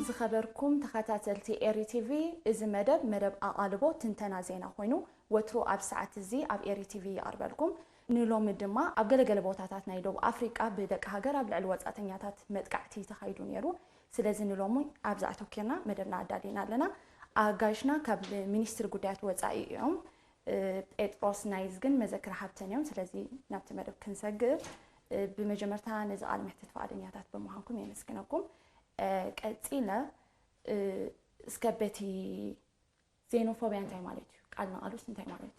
ዝኸበርኩም ተኸታተልቲ ኤሪ ቲቪ፣ እዚ መደብ መደብ ኣቓልቦ ትንተና ዜና ኮይኑ፣ ወትሩ ኣብ ሰዓት እዚ ኣብ ኤሪ ቲቪ ይቐርበልኩም። ንሎሚ ድማ ኣብ ገለገለ ቦታታት ናይ ደቡብ ኣፍሪቃ ብደቂ ሃገር ኣብ ልዕሊ ወጻእተኛታት መጥቃዕቲ ተኻይዱ ነይሩ። ስለዚ ንሎሚ ኣብዚ ኣተኪርና መደብና ኣዳሊና ኣለና። ኣጋይሽና ካብ ሚኒስትሪ ጉዳያት ወጻኢ እዮም። እ፣ ጴጥሮስ ናይዝግን መዘክር ሃብተን እዮም። ስለዚ ናብቲ መደብ ክንሰግር፣ እ፣ ብመጀመርታ ነዚ ቃለ መሕትት ፍቓደኛታት ብምዃንኩም የመስግነኩም። እ፣ ቀጺለ፣ እ፣ እስከ በቲ ዜኖፎብያ እንታይ ማለት እዩ? ቃል ንቓሉስ እንታይ ማለት እዩ?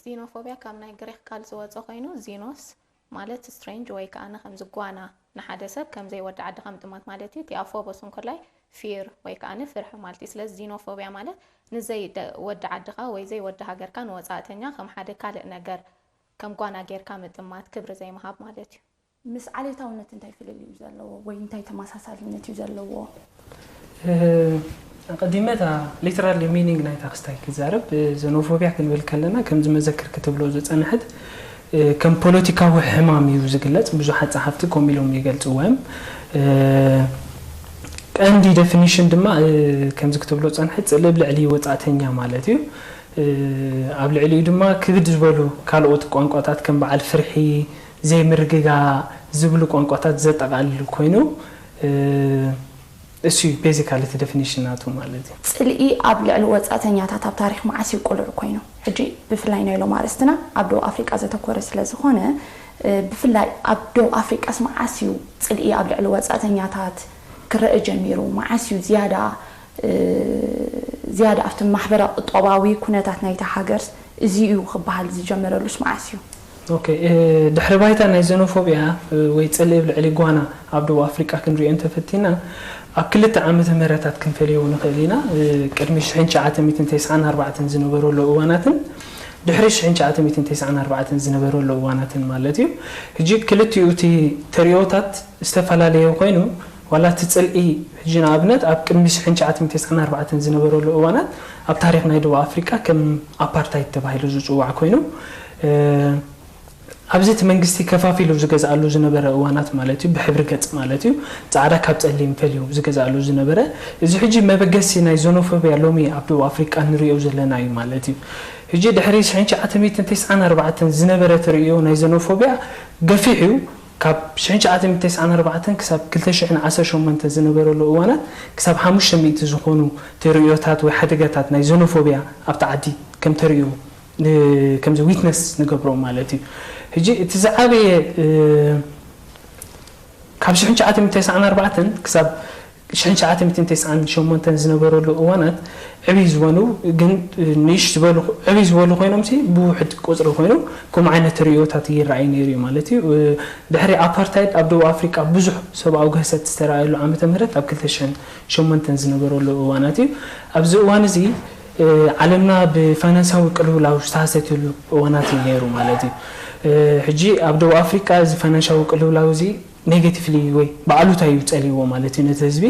ዜኖፎብያ ካብ ናይ ግሪክ ቃል ዝወፀ ኮይኑ፣ ዚኖስ ማለት ስትሬንጅ ወይ ከዓ ከምዚ ጓና፣ ንሓደ ሰብ ከም ዘይወዲ ዓድኻ ምጥማት ማለት እዩ። እቲ ኣፎቦስ እንኮላይ ፊር ወይ ከዓ ፍርሒ ማለት እዩ። ስለዚ ዚኖፎብያ ማለት ንዘይ ደ- ወዲ ዓድኻ ወይ ዘይወዲ ሃገርካ ንወፃእተኛ ከም ሓደ ካልእ ነገር ከም ጓና ጌርካ ምጥማት፣ ክብሪ ዘይምሃብ ማለት እዩ። ምስ ዓሌታውነት እንታይ ፍልልይ እዩ ዘለዎ ወይ እንታይ ተመሳሳልነት እዩ ዘለዎ? ኣቐዲመ እታ ሊተራሊ ሚኒንግ ናይታ ክስታይ ክዛረብ፣ ዘኖፎብያ ክንብል ከለና ከምዚ መዘክር ክትብሎ ዝጸንሐት ከም ፖለቲካዊ ሕማም እዩ ዝግለጽ። ብዙሓት ጸሓፍቲ ከምኡ ኢሎም ይገልጽዎ እዮም። ቀንዲ ደፊኒሽን ድማ ከምዚ ክትብሎ ዝጸንሐት ጽልኢ ኣብ ልዕሊ ወጻእተኛ ማለት እዩ። ኣብ ልዕሊኡ ድማ ክብድ ዝበሉ ካልኦት ቋንቋታት ከም በዓል ፍርሒ፣ ዘይምርግጋእ ዝብሉ ቋንቋታት ዘጠቓልል ኮይኑ እሱ እዩ ቤዚካሊ እቲ ደፊኒሽን ናቱ ማለት እዩ። ጽልኢ ኣብ ልዕሊ ወጻእተኛታት ኣብ ታሪኽ መዓስ እዩ ቁልዕ ኮይኑ? ሕጂ ብፍላይ ናይ ሎም ኣርእስትና ኣብ ደቡብ ኣፍሪቃ ዘተኮረ ስለ ዝኾነ፣ ብፍላይ ኣብ ደቡብ ኣፍሪቃስ መዓስ እዩ ጽልኢ ኣብ ልዕሊ ወጻእተኛታት ክረአ ጀሚሩ? መዓስ እዩ ዝያዳ ዝያዳ ኣብቲ ማሕበረ ቁጠባዊ ኩነታት ናይታ ሃገር እዚ እዩ ክበሃል ዝጀመረሉስ መዓስ እዩ? ኦኬ፣ ድሕሪ ባይታ ናይ ዘኖፎብያ ወይ ጽልኢ ኣብ ልዕሊ ጓና ኣብ ደቡብ ኣፍሪቃ ክንሪኦ እንተፈቲና ኣብ ክልተ ዓመተ ምህረታት ክንፈልዮ ንኽእል ኢና። ቅድሚ ሽሕን ትሽዓተ ሚእትን ተስዓን ኣርባዕተን ዝነበረሉ እዋናትን ድሕሪ ሽሕን ትሽዓተ ሚእትን ተስዓን ኣርባዕተን ዝነበረሉ እዋናትን ማለት እዩ። ሕጂ ክልቲኡ እቲ ተሪኦታት ዝተፈላለየ ኮይኑ ዋላ እቲ ጽልኢ ሕጂ ንኣብነት ኣብ ቅድሚ ሽሕን ትሽዓተ ሚእትን ተስዓን ኣርባዕተን ዝነበረሉ እዋናት ኣብ ታሪኽ ናይ ደቡብ ኣፍሪቃ ከም ኣፓርታይድ ተባሂሉ ዝጽዋዕ ኮይኑ ኣብዚ እቲ መንግስቲ ከፋፊሉ ዝገዝኣሉ ዝነበረ እዋናት ማለት እዩ፣ ብሕብሪ ገጽ ማለት እዩ፣ ጻዕዳ ካብ ጸሊም ፈልዩ ዝገዝኣሉ ዝነበረ። እዚ ሕጂ መበገሲ ናይ ዘኖፎብያ ሎሚ ኣብ ደቡብ ኣፍሪቃ ንሪኦ ዘለና እዩ ማለት እዩ። ሕጂ ድሕሪ ሽሕን ትሽዓተ ሚእትን ተስዓን ኣርባዕተን ዝነበረ ተርእዮ ናይ ዘኖፎብያ ገፊሕ እዩ። ካብ ሽሕን ትሽዓተ ሚእትን ተስዓን ኣርባዕተን ክሳብ ክልተ ሽሕን ዓሰርተ ሸሞንተ ዝነበረሉ እዋናት ክሳብ ሓሙሽተ ሚእቲ ዝኾኑ ተርእዮታት ወይ ሓደጋታት ናይ ዘኖፎብያ ኣብቲ ዓዲ ከም ተርእዮ ከምዚ ዊትነስ ንገብሮ ማለት እዩ። ሕጂ እቲ ዝዓበየ ካብ ሽሕን ትሽዓተ ሚእትን ተስዓን ኣርባዕተን ክሳብ ሽሕን ትሽዓተ ሚእትን ተስዓን ሸሞንተን ዝነበረሉ እዋናት ዕብይ ዝበሉ ግን ንእሽ ዝበሉ ዕብይ ዝበሉ ኮይኖም ሲ ብውሕድ ቁፅሪ ኮይኑ ከምኡ ዓይነት ርእዮታት ይረኣይ ነይሩ እዩ ማለት እዩ። ድሕሪ ኣፓርታይድ ኣብ ደቡብ ኣፍሪቃ ብዙሕ ሰብኣዊ ግህሰት ዝተረኣየሉ ዓመተ ምህረት ኣብ ክልተ ሽሕን ሸሞንተን ዝነበረሉ እዋናት እዩ። ኣብዚ እዋን እዚ ዓለምና ብፋይናንሳዊ ቅልውላው ዝተሃሰትሉ እዋናት እዩ ነይሩ ማለት እዩ። ሕጂ ኣብ ደቡብ ኣፍሪቃ እዚ ፋይናንሻዊ ቅልውላው እዚ ኔጌቲቭሊ ወይ ብኣሉታ እዩ ጸልይዎ ማለት እዩ ነቲ ህዝቢ፣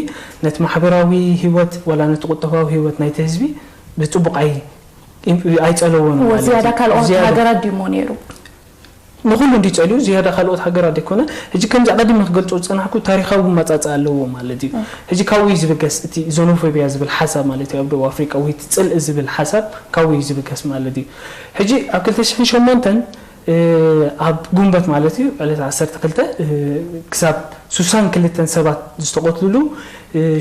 ነቲ ማሕበራዊ ህይወት ዋላ ነቲ ቁጠባዊ ህይወት ናይቲ ህዝቢ ብጽቡቕ ኣይ ኣይጸለዎን ማለት እዩ። ዝያዳ ካልኦት ሃገራት ድሞ ነይሩ? ንኹሉ እንዲ ጸልዩ ዝያዳ ካልኦት ሃገራት ዘይኮነ ሕጂ ከምዚ ኣቐዲመ ክገልጾ ዝጸናሕኩ ታሪኻዊ መጻጽእ ኣለዎ ማለት እዩ። ሕጂ ካብኡ እዩ ዝብገስ እቲ ዞኖፎቢያ ዝብል ሓሳብ ማለት እዩ ኣብ ደቡብ ኣፍሪቃ ወይ እቲ ጽልኢ ዝብል ሓሳብ ካብኡ እዩ ዝብገስ ማለት እዩ። ሕጂ ኣብ ክልተ ሽሕን ሸሞንተን ኣብ ጉንበት ማለት እዩ ዕለት ዓሰርተ ክልተ ክሳብ ስሳን ክልተን ሰባት ዝተቐትልሉ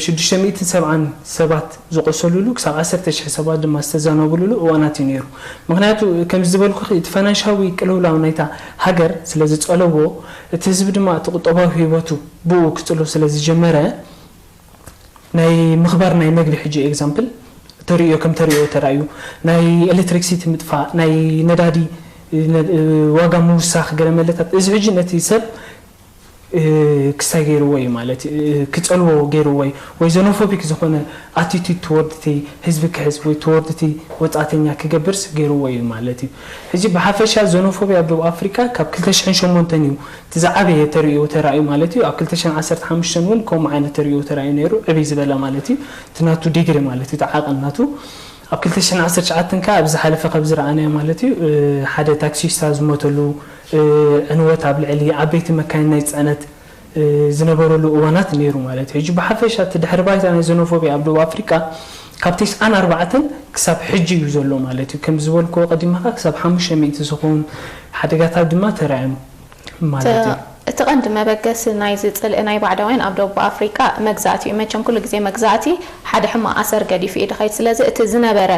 ሽዱሽተ ሚእትን ሰብዓን ሰባት ዝቆሰሉሉ ክሳብ ዓሰርተ ሽሕ ሰባት ድማ ዝተዛናብሉሉ እዋናት እዩ ነይሩ። ምክንያቱ ከምዚ ዝበልኩ እቲ ፋይናንሻዊ ቅልውላው ናይታ ሃገር ስለ ዝጸለዎ እቲ ህዝቢ ድማ እቲ ቁጠባዊ ህይወቱ ብኡ ክጽሎ ስለ ዝጀመረ ናይ ምኽባር ናይ መግቢ ሕጂ ኤግዛምፕል ተርእዮ ከም ተርእዮ ተራእዩ ናይ ኤሌክትሪክሲቲ ምጥፋእ ናይ ነዳዲ ዋጋ ምውሳኽ ገለ መለታት እዚ ሕጂ ነቲ ሰብ ክስታይ ገይርዎ እዩ ማለት እዩ። ክፀልዎ ገይርዎ እዩ ወይ ዘኖፎቢክ ዝኾነ ኣቲቱድ ትወርድ እቲ ህዝቢ ክሕዝ ወይ ትወርድ እቲ ወፃእተኛ ክገብርስ ገይርዎ እዩ ማለት እዩ። ሕጂ ብሓፈሻ ዘኖፎቢያ ኣብ ደቡብ ኣፍሪካ ካብ ክልተ ሽሕን ሸሞንተን እዩ እቲ ዝዓበየ ተርእዮ ተራእዩ ማለት እዩ። ኣብ ክልተ ሽሕን ዓሰርተ ሓሙሽተን እውን ከምኡ ዓይነት ተርእዮ ተራእዩ ነይሩ ዕብይ ዝበለ ማለት እዩ። እቲ ናቱ ዲግሪ ማለት እዩ እቲ ዓቐን ናቱ ኣብ ክልተ ሽሕን ዓሰርተ ትሽዓተን ከኣ ኣብ ዝሓለፈ ካብ ዝረኣናዮ ማለት እዩ ሓደ ታክሲስታ ዝሞተሉ ዕንወት ኣብ ልዕሊ ዓበይቲ መካይን ናይ ፅዕነት ዝነበረሉ እዋናት ነይሩ ማለት እዩ። ሕጂ ብሓፈሻ እቲ ድሕሪ ባይታ ናይ ዜኖፎብያ ኣብ ደቡብ ኣፍሪቃ ካብ ተስዓን ኣርባዕተን ክሳብ ሕጂ እዩ ዘሎ ማለት እዩ። ከም ዝበልክዎ ቀዲምኻ ክሳብ ሓሙሽተ ሚእቲ ዝኾኑ ሓደጋታት ድማ ተራእዮም ማለት እዩ። እቲ ቀንዲ መበገሲ ናይዚ ጽልኢ ናይ ባዕዳውያን ኣብ ደቡብ ኣፍሪቃ መግዛእቲ እዩ። መቸም ኩሉ ግዜ መግዛእቲ ሓደ ሕማቕ ኣሰር ገዲፉ እዩ ድኸይድ። ስለዚ እቲ ዝነበረ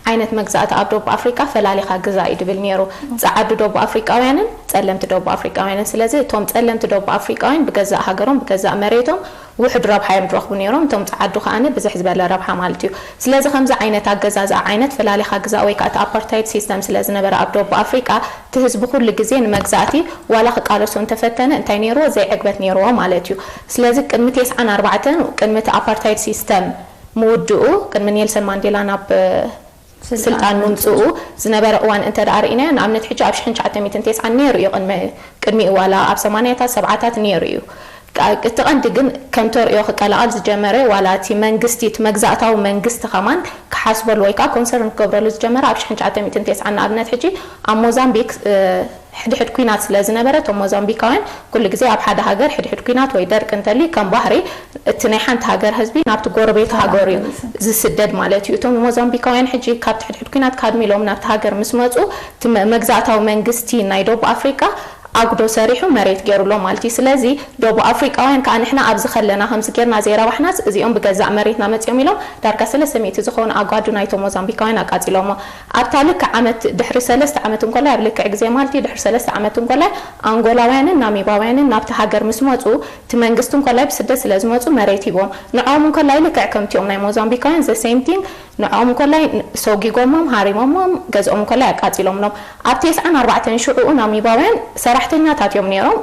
ዓይነት መግዛእቲ ኣብ ደቡብ ኣፍሪቃ ፈላሊኻ ግዛ እዩ ድብል ነይሩ። ጸዓዱ ደቡብ ኣፍሪቃውያንን ጸለምቲ ደቡብ ኣፍሪቃውያንን። ስለዚ እቶም ጸለምቲ ደቡብ ኣፍሪቃውያን ብገዛእ ሃገሮም ብገዛእ መሬቶም ውሑድ ረብሓ እዮም ድረኽቡ ነይሮም። እቶም ጸዓዱ ከኣ ብዝሕ ዝበለ ረብሓ ማለት እዩ። ስለዚ ከምዚ ዓይነት ኣገዛዝኣ ዓይነት ፈላሊኻ ግዛ ወይ ከዓ እቲ ኣፓርታይድ ሲስተም ስለ ዝነበረ ኣብ ደቡብ ኣፍሪቃ እቲ ህዝቢ ኩሉ ግዜ ንመግዛእቲ ዋላ ክቃለሶ እንተፈተነ እንታይ ነይርዎ ዘይዕግበት ነይርዎ ማለት እዩ። ስለዚ ቅድሚ ተስዓን ኣርባዕተን ቅድሚ እቲ ኣፓርታይድ ሲስተም ምውድኡ ቅድሚ ኔልሰን ማንዴላ ናብ ስልጣን ምምፅኡ ዝነበረ እዋን እንተ ደኣ ርኢናዮ ንኣብነት ሕጂ ኣብ ሽሕን ትሽዓተ ሚእትን ተስዓን ነይሩ እዩ ቅድሚ ቅድሚኡ ዋላ ኣብ ሰማንያታት ሰብዓታት ነይሩ እዩ። እቲ ቀንዲ ግን ከም ተርእዮ ክቀላቐል ዝጀመረ ዋላ እቲ መንግስቲ እቲ መግዛእታዊ መንግስቲ ከማን ክሓስበሉ ወይ ከዓ ኮንሰርን ክገብረሉ ዝጀመረ ኣብ ሽሕን ትሽዓተ ሚእትን ተስዓን ንኣብነት ሕጂ ኣብ ሞዛምቢክ ሕድሕድ ኲናት ስለ ዝነበረ እቶም ሞዛምቢካውያን ኩሉ ግዜ ኣብ ሓደ ሃገር ሕድሕድ ኲናት ወይ ደርቂ እንተልዩ ከም ባህሪ እቲ ናይ ሓንቲ ሃገር ህዝቢ ናብቲ ጎረቤት ሃገሩ እዩ ዝስደድ ማለት እዩ። እቶም ሞዛምቢካውያን ሕጂ ካብቲ ሕድሕድ ኲናት ካድሚሎም ናብቲ ሃገር ምስ መፁ እቲ መግዛእታዊ መንግስቲ ናይ ደቡብ ኣፍሪቃ ኣጉዶ ሰሪሑ መሬት ገይሩሎም ማለት እዩ። ስለዚ ደቡብ ኣፍሪቃውያን ከዓ ንሕና ኣብዚ ከለና ከምዚ ጌርና ዘይረባሕናስ እዚኦም ብገዛእ መሬትና መፂኦም ኢሎም ዳርጋ ሰለስተ ሚእቲ ዝኾኑ ኣጓዱ ናይቶም ሞዛምቢካውያን ኣቃፂሎሞ። ኣብታ ልክዕ ዓመት ድሕሪ ሰለስተ ዓመት እንኮላይ ኣብ ልክዕ ግዜ ማለት እዩ ድሕሪ ሰለስተ ዓመት እንኮላይ ኣንጎላውያንን ናሚባውያንን ናብቲ ሃገር ምስ መፁ እቲ መንግስቲ እንኮላይ ብስደት ስለ ዝመፁ መሬት ሂቦም ንዕኦም እንኮላይ ልክዕ ከምቲኦም ናይ ሞዛምቢካውያን the same thing ንዕኦም እንኮላይ ሰጊጎሞም ሃሪሞሞም ገዝኦም እንኮላይ ኣቃፂሎምሎም ኣብ ተስዓን ኣርባዕተን ሽዑኡ ናሚባውያን ሰራሕተኛታት እዮም ነይሮም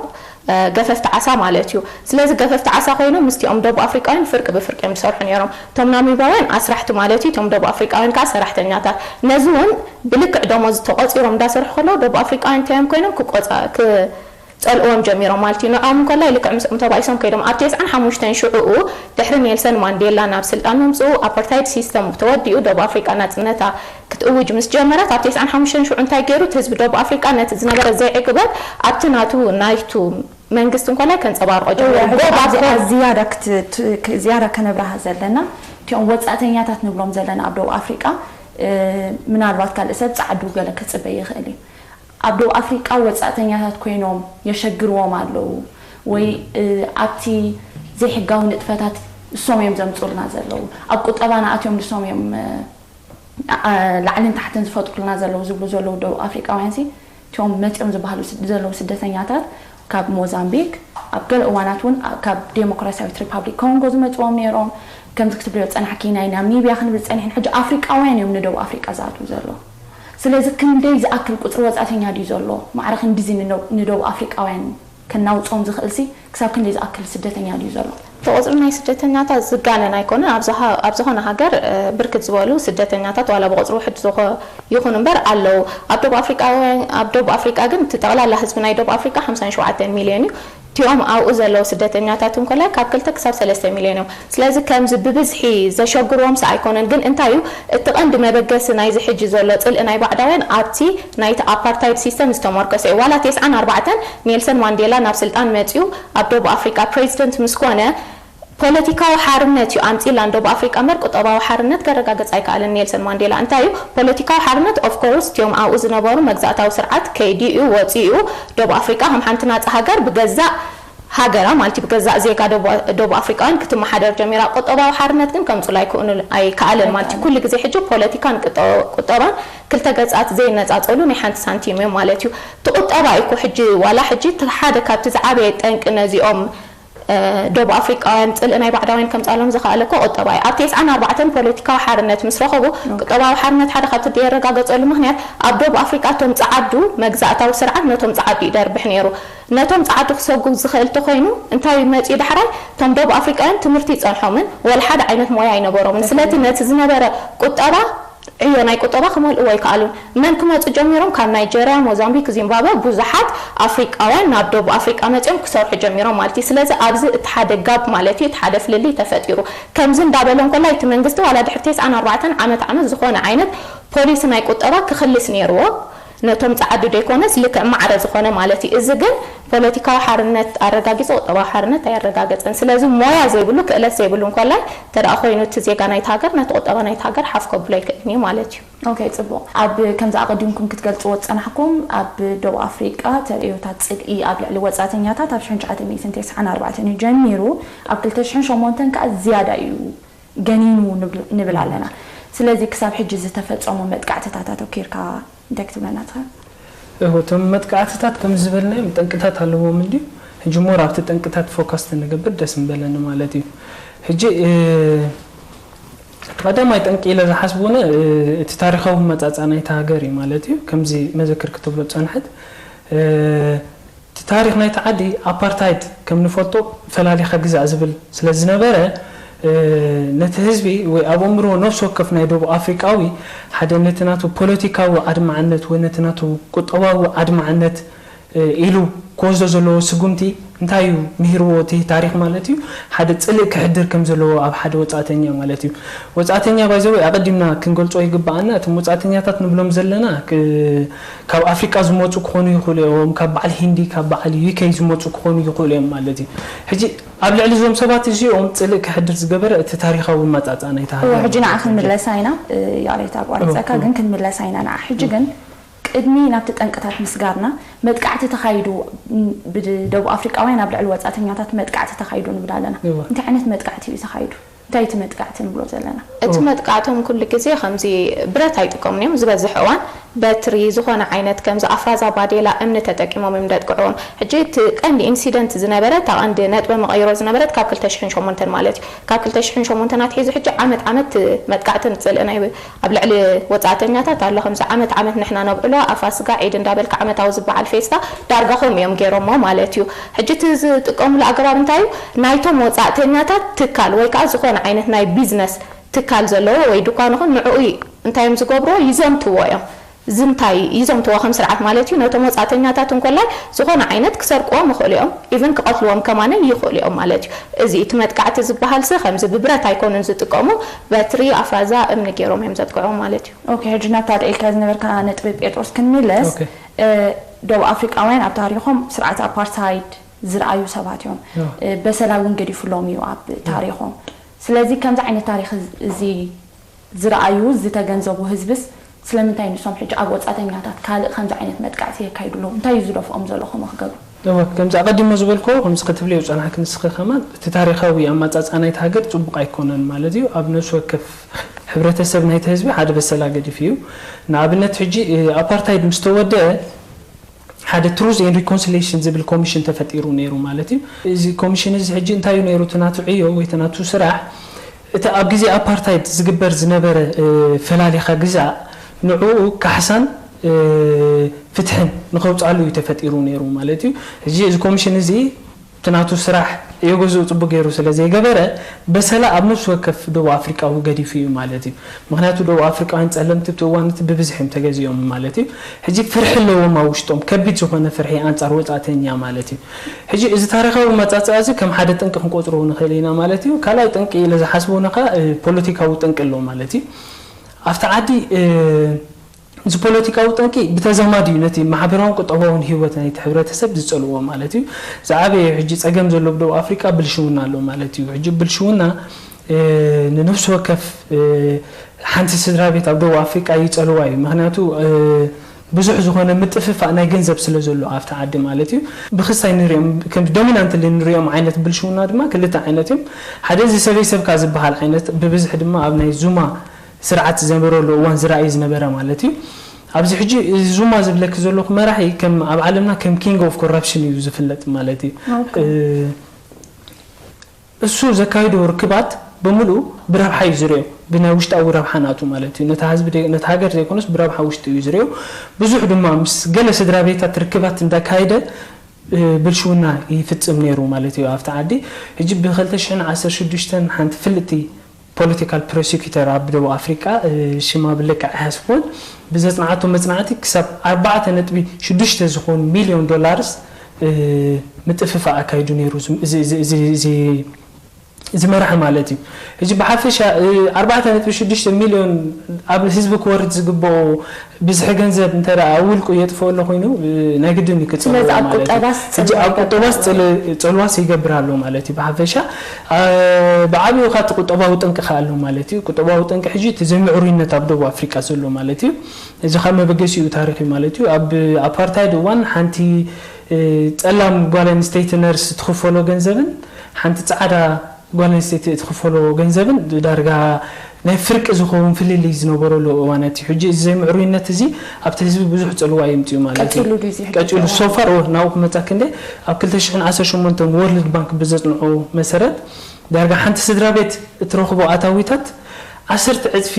ገፈፍቲ ዓሳ ማለት እዩ። ስለዚ ገፈፍቲ ዓሳ ኮይኖም ምስቲኦም ደቡብ ኣፍሪቃውያን ፍርቂ ብፍርቂ እዮም ዝሰርሑ ነይሮም። እቶም ናሚባውያን ኣስራሕቲ ማለት እዩ፣ እቶም ደቡብ ኣፍሪቃውያን ከዓ ሰራሕተኛታት። ነዚ እውን ብልክዕ ደሞዝ ተቆፂሮም እንዳሰርሑ ከለዉ ደቡብ ኣፍሪቃውያን እንታይ እዮም ኮይኖም ክቆፃ ክፀልእዎም ጀሚሮም ማለት እዩ። ንዕኦም እንኮላይ ልክዕ ምስኦም ተባኢሶም ከይዶም ኣብ ተስዓን ሓሙሽተን ሽዑኡ ድሕሪ ኔልሰን ማንዴላ ናብ ስልጣን ምምፅኡ ኣፓርታይድ ሲስተም ተወዲኡ ደቡብ ኣፍሪቃ ናፅነታ ክትእውጅ ምስ ጀመረት ኣብ ተስዓን ሓሙሽተን ሽዑ እንታይ ገይሩ እቲ ህዝቢ ደቡብ ኣፍሪቃ ነቲ ዝነበረ ዘይዕግበት ኣብቲ ናቱ ናይቱ መንግስቲ እንኮላይ ከንፀባርቆ ጀመሩ። ጎባዝ ዝያዳ ከነብራሃ ዘለና እቲኦም ወፃእተኛታት ንብሎም ዘለና ኣብ ደቡብ ኣፍሪቃ ምናልባት ካልእ ሰብ ፃዕዱ ገለ ክፅበይ ይኽእል እዩ። ኣብ ደቡብ ኣፍሪቃ ወፃእተኛታት ኮይኖም የሸግርዎም ኣለዉ ወይ ኣብቲ ዘይሕጋዊ ንጥፈታት እሶም እዮም ዘምፁልና ዘለዉ ኣብ ቁጠባና ኣትዮም ንሶም እዮም ላዕልን ታሕትን ዝፈጥሩልና ዘለዉ ዝብሉ ዘለዉ ደቡብ ኣፍሪቃውያን ሲ እቲኦም መፂኦም ዝበሃሉ ዘለዉ ስደተኛታት ካብ ሞዛምቢክ ኣብ ገለ እዋናት እውን ካብ ዴሞክራሲያዊት ሪፓብሊክ ኮንጎ ዝመፅዎም ነይሮም ከምዚ ክትብልዮ ዝፀናሕኪ ናይ ናሚብያ ክንብል ፀኒሕን ሕጂ ኣፍሪቃውያን እዮም ንደቡብ ኣፍሪቃ ዝኣትዉ ዘለዉ ስለዚ ክንደይ ዝኣክል ቁፅሪ ወፃእተኛ ድዩ ዘሎ ማዕረ ክንድዚ ንደቡብ ኣፍሪቃውያን ከናውፅኦም ዝኽእል ሲ ክሳብ ክንደይ ዝኣክል ስደተኛ ድዩ ዘሎ? እቲ ቁፅሪ ናይ ስደተኛታት ዝጋነን ኣይኮነን። ኣብ ዝኾነ ሃገር ብርክት ዝበሉ ስደተኛታት ዋላ ብቁፅሪ ውሕድ ዝኾ ይኹን እምበር ኣለዉ። ኣብ ደቡብ ኣፍሪቃ ኣብ ደቡብ ኣፍሪቃ ግን እቲ ጠቕላላ ህዝቢ ናይ ደቡብ ኣፍሪቃ ሓምሳን ሸውዓተን ሚልዮን እዩ። እቲኦም ኣብኡ ዘለዉ ስደተኛታት እንኮላይ ካብ ክልተ ክሳብ ሰለስተ ሚልዮን እዮም። ስለዚ ከምዚ ብብዝሒ ዘሸግርዎም ሲ ኣይኮነን። ግን እንታይ እዩ እቲ ቀንዲ መበገሲ ናይዚ ሕጂ ዘሎ ፅልኢ ናይ ባዕዳውያን ኣብቲ ናይቲ ኣፓርታይድ ሲስተም ዝተመርኮሰ እዩ። ዋላ ተስዓን ኣርባዕተን ኔልሰን ማንዴላ ናብ ስልጣን መፂኡ ኣብ ደቡብ ኣፍሪቃ ፕሬዚደንት ምስ ኮነ ፖለቲካዊ ሓርነት እዩ ኣምፂላ ንደቡብ ኣፍሪቃ እምበር ቁጠባዊ ሓርነት ከረጋግፅ ኣይከኣለን ኔልሰን ማንዴላ። እንታይ እዩ ፖለቲካዊ ሓርነት? ኦፍኮርስ እቲኦም ኣብኡ ዝነበሩ መግዛእታዊ ስርዓት ከይዲ እዩ ወፂኡ እዩ ደቡብ ኣፍሪቃ ከም ሓንቲ ናፃ ሃገር ብገዛእ ሃገራ ማለት እዩ ብገዛእ ዜጋ ደቡብ ኣፍሪቃውያን ክትመሓደር ጀሚራ። ቁጠባዊ ሓርነት ግን ከምፅሉ ኣይክእኑ ኣይከኣለን ማለት እዩ። ኩሉ ግዜ ሕጂ ፖለቲካን ቁጠባን ክልተ ገፃት ዘይነፃፀሉ ናይ ሓንቲ ሳንቲም እዮም ማለት እዩ። እቲ ቁጠባ እዩ እኮ ሕጂ ዋላ ሕጂ እቲ ሓደ ካብቲ ዝዓበየ ጠንቂ ነዚኦም ደቡብ ኣፍሪቃውያን ፅልኢ ናይ ባዕዳውያን ከምፃሎም ዝኸኣለ እኮ ቁጠባ እዩ። ኣብ ተስዓን ኣርባዕተን ፖለቲካዊ ሓርነት ምስ ረኸቡ ቁጠባዊ ሓርነት ሓደ ካብቲ ዘየረጋገፀሉ ምኽንያት ኣብ ደቡብ ኣፍሪቃ እቶም ፀዓዱ መግዛእታዊ ስርዓት ነቶም ፀዓዱ ይደርብሕ ነይሩ። ነቶም ጸዓዱ ክሰጉም ዝኽእል ተኾይኑ እንታይ መጺኡ ዳሕራይ? እቶም ደቡብ ኣፍሪቃውያን ትምህርቲ ይጸንሖምን ወላ ሓደ ዓይነት ሞያ ኣይነበሮምን። ስለቲ ነቲ ዝነበረ ቁጠባ ዕዮ ናይ ቁጠባ ክመልእዎ ኣይከኣሉን። መን ክመጹ ጀሚሮም? ካብ ናይጀርያ፣ ሞዛምቢክ፣ ዚምባብወ ብዙሓት ኣፍሪቃውያን ናብ ደቡብ ኣፍሪቃ መጺኦም ክሰርሑ ጀሚሮም ማለት እዩ። ስለዚ ኣብዚ እቲ ሓደ ጋፕ ማለት እዩ፣ እቲ ሓደ ፍልልይ ተፈጢሩ። ከምዚ እንዳበለ እንኮላይ እቲ መንግስቲ ዋላ ድሕሪ ተስዓን ኣርባዕተን ዓመት ዓመት ዝኾነ ዓይነት ፖሊሲ ናይ ቁጠባ ክኽልስ ነይርዎ። ነቶም ጻዓዱ ደይኮነስ ልክዕ ማዕረ ዝኾነ ማለት እዩ። እዚ ግን ፖለቲካዊ ሓርነት ኣረጋጊጹ ቁጠባዊ ሓርነት ኣየረጋገጸን። ስለዚ ሞያ ዘይብሉ ክእለት ዘይብሉ እንኮላይ እንተ ደኣ ኮይኑ እቲ ዜጋ ናይቲ ሃገር ነቲ ቁጠባ ናይቲ ሃገር ሓፍ ከብሎ ኣይክእልን እዩ ማለት እዩ። ኦኬ፣ ጽቡቕ። ኣብ ከምዚ ኣቐዲምኩም ክትገልጽዎ ዝጸናሕኩም ኣብ ደቡብ ኣፍሪቃ ተርእዮታት ጽልኢ ኣብ ልዕሊ ወጻእተኛታት ኣብ ሽሕን ትሽዓተ ሚእትን ተስዓን ኣርባዕተን እዩ ጀሚሩ፣ ኣብ ክልተ ሽሕን ሸሞንተን ከኣ ዝያዳ እዩ ገኒኑ ንብል ኣለና። ስለዚ ክሳብ ሕጂ ዝተፈጸሙ መጥቃዕትታት ኣተኪርካ እንታይ ክትብለና ትኽእል? እወ፣ እቶም መጥቃዕትታት ከም ዝበልናዮም ጠንቅታት ኣለዎም እንድዩ። ሕጂ ሞር ኣብቲ ጠንቅታት ፎካስ ተንገብር ደስ ምበለኒ ማለት እዩ። ሕጂ ቀዳማይ ጠንቂ ኢለ ዝሓስብ እውን እቲ ታሪኻዊ መጻጻ ናይቲ ሃገር እዩ ማለት እዩ። ከምዚ መዘክር ክትብሎ ዝጸንሐት እቲ ታሪኽ ናይቲ ዓዲ ኣፓርታይድ ከም ንፈልጦ ፈላሊኻ ግዛእ ዝብል ስለ ዝነበረ ነቲ ህዝቢ ወይ ኣብ ኣእምሮ ነፍሲ ወከፍ ናይ ደቡብ ኣፍሪቃዊ ሓደ ነቲ ናቱ ፖለቲካዊ ኣድማዕነት ወይ ነቲ ናቱ ቁጠባዊ ኣድማዕነት ኢሉ ክወስዶ ዘለዎ ስጉምቲ እንታይ እዩ ምሂርዎ እቲ ታሪኽ ማለት እዩ ሓደ ጽልእ ክሕድር ከም ዘለዎ ኣብ ሓደ ወጻእተኛ ማለት እዩ ወጻእተኛ ባይዘወይ ኣቐዲምና ክንገልጾ ይግባኣና እቶም ወጻእተኛታት ንብሎም ዘለና ካብ ኣፍሪቃ ዝመጹ ክኾኑ ይኽእሉ እዮም ካብ በዓል ሂንዲ ካብ በዓል ዩኬ ዝመጹ ክኾኑ ይኽእሉ እዮም ማለት እዩ ሕጂ ኣብ ልዕሊ እዞም ሰባት እዚኦም ጽልእ ክሕድር ዝገበረ እቲ ታሪኻዊ መጻጻ ናይቲ ሃገር ሕጂ ንዓ ክንምለሳ ኢና ያሬት ኣቋርጸካ ግን ክንምለሳ ኢና ንዓ ሕጂ ግን ቅድሚ ናብቲ ጠንቅታት ምስጋርና መጥቃዕቲ ተኻይዱ ብደቡብ ኣፍሪቃውያን ኣብ ልዕሊ ወጻእተኛታት መጥቃዕቲ ተኻይዱ ንብል ኣለና እንታይ ዓይነት መጥቃዕቲ እዩ ተኻይዱ እንታይ እቲ መጥቃዕቲ ንብሎ ዘለና እቲ መጥቃዕቶም ኩሉ ግዜ ከምዚ ብረት ኣይጥቀሙን እዮም ዝበዝሕ እዋን በትሪ ዝኾነ ዓይነት ከምዚ ኣፍራዛ ባዴላ እምኒ ተጠቂሞም እዮም ደጥቅዕዎም ሕጂ እቲ ቀንዲ ኢንሲደንት ዝነበረ እታ ቀንዲ ነጥበ መቐይሮ ዝነበረት ካብ ክልተ ሽሕን ሸሞንተን ማለት እዩ ካብ ክልተ ሽሕን ሸሞንተን ኣትሒዙ ሕጂ ዓመት ዓመት መጥቃዕትን ፅልእ ናይ ኣብ ልዕሊ ወጻእተኛታት ኣሎ ከምዚ ዓመት ዓመት ንሕና ነብዕሎ ኣፋስጋ ዒድ እንዳበልካ ዓመታዊ ዝበዓል ፌስታ ዳርጋ ከምኡ እዮም ገይሮሞ ማለት እዩ ሕጂ እቲ ዝጥቀምሉ ኣገባብ እንታይ እዩ ናይቶም ወጻእተኛታት ትካል ወይ ከዓ ዝኾነ ዓይነት ናይ ቢዝነስ ትካል ዘለዎ ወይ ድኳን ይኹን ንዕኡ እንታይ እዮም ዝገብርዎ ይዘምትዎ እዮም ዝምታይ ይዘምትዎ ከም ስርዓት ማለት እዩ ነቶም ወጻእተኛታት እንኮላይ ዝኾነ ዓይነት ክሰርቅዎም ይኽእሉ እዮም ኢቭን ክቐትልዎም ከማነ ይኽእሉ እዮም ማለት እዩ እዚ እቲ መጥቃዕቲ ዝበሃል ሲ ከምዚ ብብረት ኣይኮኑን ዝጥቀሙ በትሪ ኣፍራዛ እምኒ ገይሮም እዮም ዘጥቅዕዎም ማለት እዩ ኦኬ ሕጂ ናብታ ኣልዒልካ ዝነበርካ ነጥቢ ጴጥሮስ ክንምለስ ደቡብ ኣፍሪቃውያን ኣብ ታሪኾም ስርዓት ኣፓርታይድ ዝረኣዩ ሰባት እዮም በሰላ እውን ገዲፉሎም እዩ ኣብ ታሪኾም ስለዚ ከምዚ ዓይነት ታሪኽ እዚ ዝረኣዩ ዝተገንዘቡ ህዝብስ ስለምንታይ ንሶም ሕጂ ኣብ ወጻተኛታት ካልእ ከምዚ ዓይነት መጥቃዕቲ የካይዱ ኣለዉ እንታይ እዩ ዝደፍኦም ዘሎ ከምኡ ክገብሩ እወ ከምዚ ኣቐዲሞ ዝበልክዎ ከምዚ ክትብልዮ ዝጸናሕኪ ንስኺ ከማን እቲ ታሪኻዊ ኣመጻጽኣ ናይቲ ሃገር ጽቡቕ ኣይኮነን ማለት እዩ ኣብ ነፍሲ ወከፍ ሕብረተሰብ ናይቲ ህዝቢ ሓደ በሰላ ገዲፉ እዩ ንኣብነት ሕጂ ኣፓርታይድ ምስ ተወደአ ሓደ ትሩዝ ኤን ሪኮንሲሌሽን ዝብል ኮሚሽን ተፈጢሩ ነይሩ ማለት እዩ እዚ ኮሚሽን እዚ ሕጂ እንታይ እዩ ነይሩ እቲ ናቱ ዕዮ ወይ እቲ ናቱ ስራሕ እቲ ኣብ ግዜ ኣፓርታይድ ዝግበር ዝነበረ ፈላሊኻ ግዛእ ንዕኡ ካሕሳን ፍትሕን ንኸውፅኣሉ እዩ ተፈጢሩ ነይሩ ማለት እዩ ሕጂ እዚ ኮሚሽን እዚ እቲ ናቱ ስራሕ የገዝኡ ጽቡቅ ገይሩ ስለ ዘይገበረ በሰላ ኣብ ነፍሲ ወከፍ ደቡብ ኣፍሪቃዊ ገዲፉ እዩ ማለት እዩ ምክንያቱ ደቡብ ኣፍሪቃውያን ጸለምቲ ብቲ እዋን እቲ ብብዝሒ እዮም ተገዚኦም ማለት እዩ ሕጂ ፍርሒ ኣለዎም ኣብ ውሽጦም ከቢድ ዝኾነ ፍርሒ ኣንጻር ወጻእተኛ ማለት እዩ ሕጂ እዚ ታሪኻዊ መጻጽኣ እዚ ከም ሓደ ጠንቂ ክንቆጽሮ ንኽእል ኢና ማለት እዩ ካልኣይ ጠንቂ ኢለ ዝሓስቦ ነኻ ፖለቲካዊ ጠንቂ ኣሎ ማለት እዩ ኣብቲ ዓዲ እዚ ፖለቲካዊ ጠንቂ ብተዛማዲ እዩ ነቲ ማሕበራውን ቁጠባውን ህይወት ናይቲ ሕብረተሰብ ዝጸልዎ ማለት እዩ። ዝዓበየ ሕጂ ጸገም ዘሎ ብደቡብ ኣፍሪቃ ብልሽውና ኣሎ ማለት እዩ። ሕጂ ብልሽውና ንነፍሲ ወከፍ ሓንቲ ስድራ ቤት ኣብ ደቡብ ኣፍሪቃ ይጸልዋ እዩ። ምኽንያቱ ብዙሕ ዝኾነ ምጥፍፋእ ናይ ገንዘብ ስለ ዘሎ ኣብቲ ዓዲ ማለት እዩ። ብኽሳይ ንሪኦም ከም ዶሚናንትሊ ንሪኦም ዓይነት ብልሽውና ድማ ክልተ ዓይነት እዮም። ሓደ እዚ ሰበይ ሰብካ ዝበሃል ዓይነት ብብዝሒ ድማ ኣብ ናይ ዙማ ስርዓት ዝነበረሉ እዋን ዝረኣይ ዝነበረ ማለት እዩ። ኣብዚ ሕጂ እዚ ዙማ ዝብለኪ ዘለኹ መራሒ ከም ኣብ ዓለምና ከም king of corruption እዩ ዝፍለጥ ማለት እዩ። እሱ ዘካይዶ ርክባት ብምሉኡ ብረብሓ እዩ ዝሪኦ፣ ብናይ ውሽጣዊ ረብሓ ናቱ ማለት እዩ። ነታ ህዝቢ ነታ ሃገር ዘይኮነስ ብረብሓ ውሽጢ እዩ ዝሪኦ። ብዙሕ ድማ ምስ ገለ ስድራ ቤታት ርክባት እንዳካየደ ብልሽውና ይፍጽም ነይሩ ማለት እዩ ኣብቲ ዓዲ። ሕጂ ብ ክልተ ሽሕን ዓሰርተ ሽዱሽተን ሓንቲ ፍልጥቲ ፖለቲካል ፕሮሲኩተር ኣብ ደቡብ ኣፍሪቃ ሽማ ብልክዕ ኣይሓስቦን ብዘጽንዓቶ መጽናዕቲ ክሳብ ኣርባዕተ ነጥቢ ሽዱሽተ ዝኾኑ ሚልዮን ዶላርስ ምጥፍፋእ ኣካይዱ ነይሩ እዚ ዝመርሐ ማለት እዩ። ሕጂ ብሓፈሻ ኣርባዕተ ነጥቢ ሽዱሽተ ሚልዮን ኣብ ህዝቢ ክወርድ ዝግብኦ ብዝሒ ገንዘብ እንተ ውልቁ የጥፍኦ ኣሎ ኮይኑ ናይ ግድን እዩ ክፅልዎ ማለት እዩ። ሕጂ ኣብ ቁጠባስ ፅልዋስ ይገብር ኣሎ ማለት እዩ። ብሓፈሻ ብዓብዩ ካብቲ ቁጠባዊ ጠንቂ ከ ኣሎ ማለት እዩ። ቁጠባዊ ጠንቂ ሕጂ እቲ ዘይምዕሩይነት ኣብ ደቡብ ኣፍሪቃ ዘሎ ማለት እዩ። እዚ ካብ መበገሲኡ ታሪክ እዩ ማለት እዩ። ኣብ ኣፓርታይድ እዋን ሓንቲ ፀላም ጓል ኣንስተይቲ ነርስ ትኽፈሎ ገንዘብን ሓንቲ ፃዕዳ ጓል ኣንስተይቲ እትኽፈሎ ገንዘብን ዳርጋ ናይ ፍርቂ ዝኸውን ፍልልይ ዝነበረሉ እዋናት እዩ። ሕጂ እዚ ዘይምዕሩይነት እዚ ኣብቲ ህዝቢ ብዙሕ ፅልዋ የምፅኡ ማለት እዩ። ቀፂሉ ድዩ እዚ ሕጂ ቀፂሉ ሶፋር ናብኡ ክመፃ ክንደ ኣብ ክልተ ሽሕን ዓሰርተ ሸሞንተን ወርልድ ባንክ ብዘፅንዖ መሰረት ዳርጋ ሓንቲ ስድራ ቤት እትረኽቦ ኣታዊታት ዓሰርተ ዕፅፊ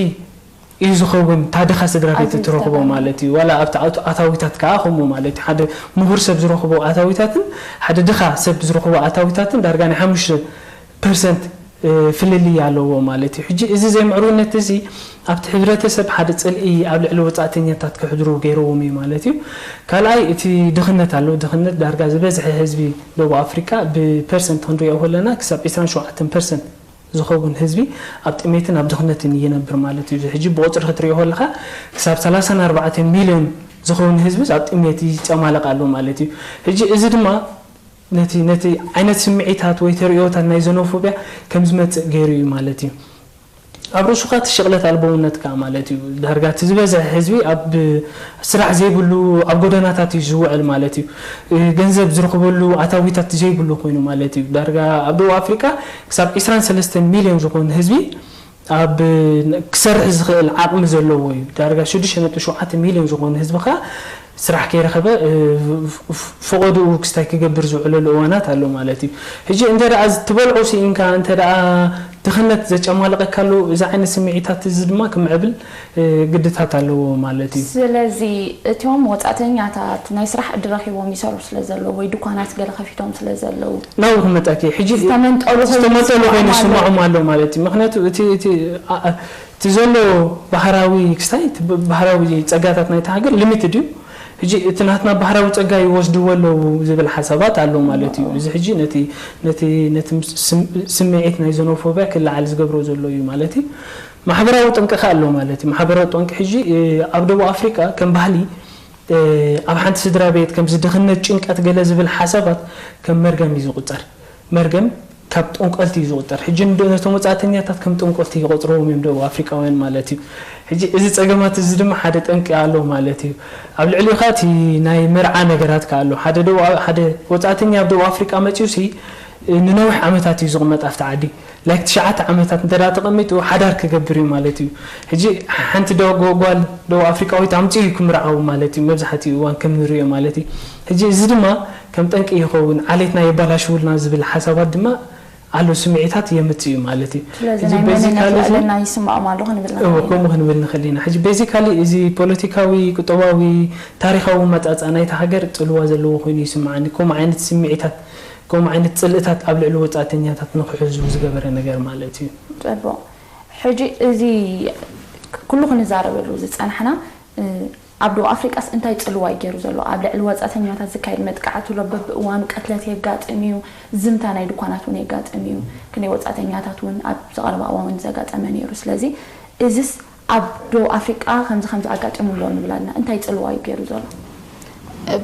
እዩ ዝኸውን ታድኻ ስድራ ቤት እትረኽቦ ማለት እዩ። ዋላ ኣብቲ ኣታዊታት ከዓ ከምኡ ማለት እዩ። ሓደ ምሁር ሰብ ዝረኽቦ ኣታዊታትን ሓደ ድኻ ሰብ ዝረኽቦ ኣታዊታትን ዳርጋ ናይ ሓሙሽተ ፐርሰንት ፍልልይ ኣለዎ ማለት እዩ። ሕጂ እዚ ዘይምዕሩይነት እዚ ኣብቲ ሕብረተሰብ ሓደ ፅልኢ ኣብ ልዕሊ ወፃእተኛታት ክሕድሩ ገይርዎም እዩ ማለት እዩ። ካልኣይ እቲ ድኽነት ኣሎ። ድኽነት ዳርጋ ዝበዝሐ ህዝቢ ደቡብ ኣፍሪካ ብፐርሰንት ክንሪኦ ከለና ክሳብ ዕስራን ሸውዓተን ፐርሰንት ዝኸውን ህዝቢ ኣብ ጥሜትን ኣብ ድኽነትን ይነብር ማለት እዩ። ሕጂ ብቁፅሪ ክትሪኦ ከለካ ክሳብ ሰላሳን ኣርባዕተን ሚልዮን ዝኸውን ህዝቢ ኣብ ጥሜት ይጨማለቕ ኣሎ ማለት እዩ። ሕጂ እዚ ድማ ነቲ ነቲ ዓይነት ስምዒታት ወይ ተርእዮታት ናይ ዘኖፎብያ ከም ዝመፅእ ገይሩ እዩ ማለት እዩ። ኣብ ርእሱ ከዓ እቲ ሽቕለት ኣልቦውነት ከዓ ማለት እዩ። ዳርጋ እቲ ዝበዝሐ ህዝቢ ኣብ ስራሕ ዘይብሉ ኣብ ጎደናታት እዩ ዝውዕል ማለት እዩ። ገንዘብ ዝረኽበሉ ኣታዊታት ዘይብሉ ኮይኑ ማለት እዩ። ዳርጋ ኣብ ደቡብ ኣፍሪቃ ክሳብ ዕስራን ሰለስተን ሚልዮን ዝኾኑ ህዝቢ ኣብ ክሰርሕ ዝኽእል ዓቕሚ ዘለዎ እዩ። ዳርጋ ሽዱሽተ ነጥቢ ሸውዓተ ሚልዮን ዝኾኑ ህዝቢ ከዓ ስራሕ ከይረኸበ ፈቐድኡ ክስታይ ክገብር ዝውዕለሉ እዋናት ኣሎ ማለት እዩ። ሕጂ እንተ ደኣ ትበልዖ ስኢንካ እንተ ደኣ ድኽነት ዘጨማልቐካ ኣሎ እዚ ዓይነት ስምዒታት እዚ ድማ ክምዕብል ግድታት ኣለዎ ማለት እዩ። ስለዚ እቲኦም ወፃእተኛታት ናይ ስራሕ ዕድል ረኺቦም ይሰርሑ ስለ ዘለዉ ወይ ድኳናት ገለ ከፊቶም ስለ ዘለዉ ናብኡ ክመፀኪ ሕጂ ዝተመንጠሉ ዝተመንጠሉ ኮይኑ ይስምዖም ኣሎ ማለት እዩ። ምክንያቱ እቲ እቲ እቲ ዘሎ ባህራዊ ክስታይ እቲ ባህራዊ ፀጋታት ናይቲ ሃገር ሊሚትድ እዩ። ሕጂ እቲ ናትና ባህራዊ ፀጋ ይወስድዎ ኣለዉ ዝብል ሓሳባት ኣሎ ማለት እዩ። እዚ ሕጂ ነቲ ነቲ ነቲ ስምዒት ናይ ዘኖፎብያ ክለዓል ዝገብሮ ዘሎ እዩ ማለት እዩ። ማሕበራዊ ጠንቂ ከ ኣሎ ማለት እዩ። ማሕበራዊ ጠንቂ ሕጂ ኣብ ደቡብ ኣፍሪቃ ከም ባህሊ ኣብ ሓንቲ ስድራ ቤት ከምዚ ድኽነት፣ ጭንቀት፣ ገለ ዝብል ሓሳባት ከም መርገም እዩ ዝቑጸር። መርገም ካብ ጠንቆልቲ እዩ ዝቑጸር። ሕጂ ንዶ ነቶም ወጻእተኛታት ከም ጠንቆልቲ ይቖጽርዎም እዮም ደቡብ ኣፍሪቃውያን ማለት እዩ። ሕጂ እዚ ጸገማት እዚ ድማ ሓደ ጠንቂ ኣሎ ማለት እዩ። ኣብ ልዕሊኡ ከኣ እቲ ናይ መርዓ ነገራት ከኣ ኣሎ። ሓደ ደቡብ ሓደ ወጻእተኛ ኣብ ደቡብ ኣፍሪቃ መጺኡሲ ንነዊሕ ዓመታት እዩ ዝቕመጥ ኣብቲ ዓዲ። ላይክ ትሽዓተ ዓመታት እንተ ተቐሚጡ ሓዳር ክገብር እዩ ማለት እዩ። ሕጂ ሓንቲ ዶ ጓል ደቡብ ኣፍሪቃዊት ኣምፂኡ እዩ ክምርዓው ማለት እዩ። መብዛሕትኡ እዋን ከም ንሪኦ ማለት እዩ። ሕጂ እዚ ድማ ከም ጠንቂ ይኸውን፣ ዓሌትና የባላሽውልና ዝብል ሓሳባት ድማ ኣሎ ስምዒታት የምፅእ እዩ ማለት እዩ። ስለዚ ናይ መነነት ልዕልና ይስምዖም ኣሎ ክንብል ንኽእል ኢና። ከምኡ ክንብል ንኽእል ኢና። ሕጂ ቤዚካሊ እዚ ፖለቲካዊ፣ ቁጠባዊ፣ ታሪኻዊ መፃፃ ናይቲ ሃገር ፅልዋ ዘለዎ ኮይኑ ይስምዓኒ። ከምኡ ዓይነት ስምዒታት ከምኡ ዓይነት ፅልእታት ኣብ ልዕሊ ወፃእተኛታት ንክሕዙ ዝገበረ ነገር ማለት እዩ። ፅቡቕ። ሕጂ እዚ ኩሉ ክንዛረበሉ ዝፀናሕና ኣብ ደቡብ ኣፍሪቃስ እንታይ ፅልዋ እዩ ገይሩ ዘሎ? ኣብ ልዕሊ ወፃእተኛታት ዝካየድ መጥቃዕቲ ኣሎ። በብእዋኑ ቀትለት የጋጥም እዩ፣ ዝምታ ናይ ድኳናት እውን የጋጥም እዩ። ክንደይ ወፃእተኛታት እውን ኣብዚ ቀረባ እዋን እውን ዘጋጠመ ነይሩ። ስለዚ እዚስ ኣብ ደቡብ ኣፍሪቃ ከምዚ ከምዚ ኣጋጢሙ ኣሎ ንብል ኣለና። እንታይ ፅልዋ እዩ ገይሩ ዘሎ?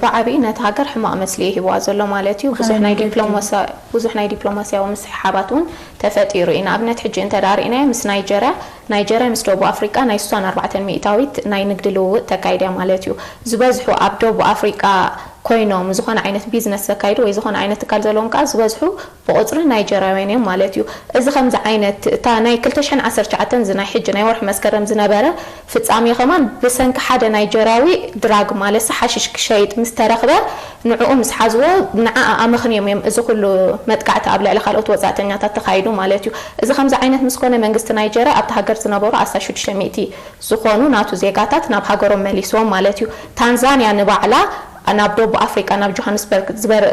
ብዓብዪ ነቲ ሃገር ሕማቕ መስሊ እዩ ሂብዋ ዘሎ ማለት እዩ። ብዙሕ ናይ ዲፕሎማስያ ብዙሕ ናይ ዲፕሎማስያዊ ምስሕሓባት እውን ተፈጢሩ እዩ። ንኣብነት ሕጂ እንተ ደኣ ርኢናዮ ምስ ናይጀርያ፣ ናይጀርያ ምስ ደቡብ ኣፍሪቃ ናይ ስሳን ኣርባዕተን ሚእታዊት ናይ ንግዲ ልውውጥ ተካይዳ ማለት እዩ። ዝበዝሑ ኣብ ደቡብ ኣፍሪቃ ኮይኖም ዝኾነ ዓይነት ቢዝነስ ዘካይዱ ወይ ዝኾነ ዓይነት ትካል ዘለዎም ከኣ ዝበዝሑ ብቑፅሪ ናይጀርያውያን እዮም ማለት እዩ። እዚ ከምዚ ዓይነት እታ ናይ ክልተ ሽሕን ዓሰርተ ትሽዓተን እዚ ናይ ሕጂ ናይ ወርሒ መስከረም ዝነበረ ፍጻሜ ከማን ብሰንኪ ሓደ ናይጀርያዊ ድራግ ማለት ሓሽሽ ክሸይጥ ምስ ተረኽበ ንዕኡ ምስ ሓዝዎ ንዓኣ ኣመኽንዮም እዮም እዚ ኩሉ መጥቃዕቲ ኣብ ልዕሊ ካልኦት ወጻእተኛታት ተኻይዱ ማለት እዩ። እዚ ከምዚ ዓይነት ምስ ኮነ መንግስቲ ናይጀርያ ኣብታ ሃገር ዝነበሩ ኣስታት ሽዱሽተ ሚእቲ ዝኾኑ ናቱ ዜጋታት ናብ ሃገሮም መሊስዎም ማለት እዩ። ታንዛንያ ንባዕላ ናብ ደቡብ ኣፍሪቃ ናብ ጆሃንስበርግ ዝበረ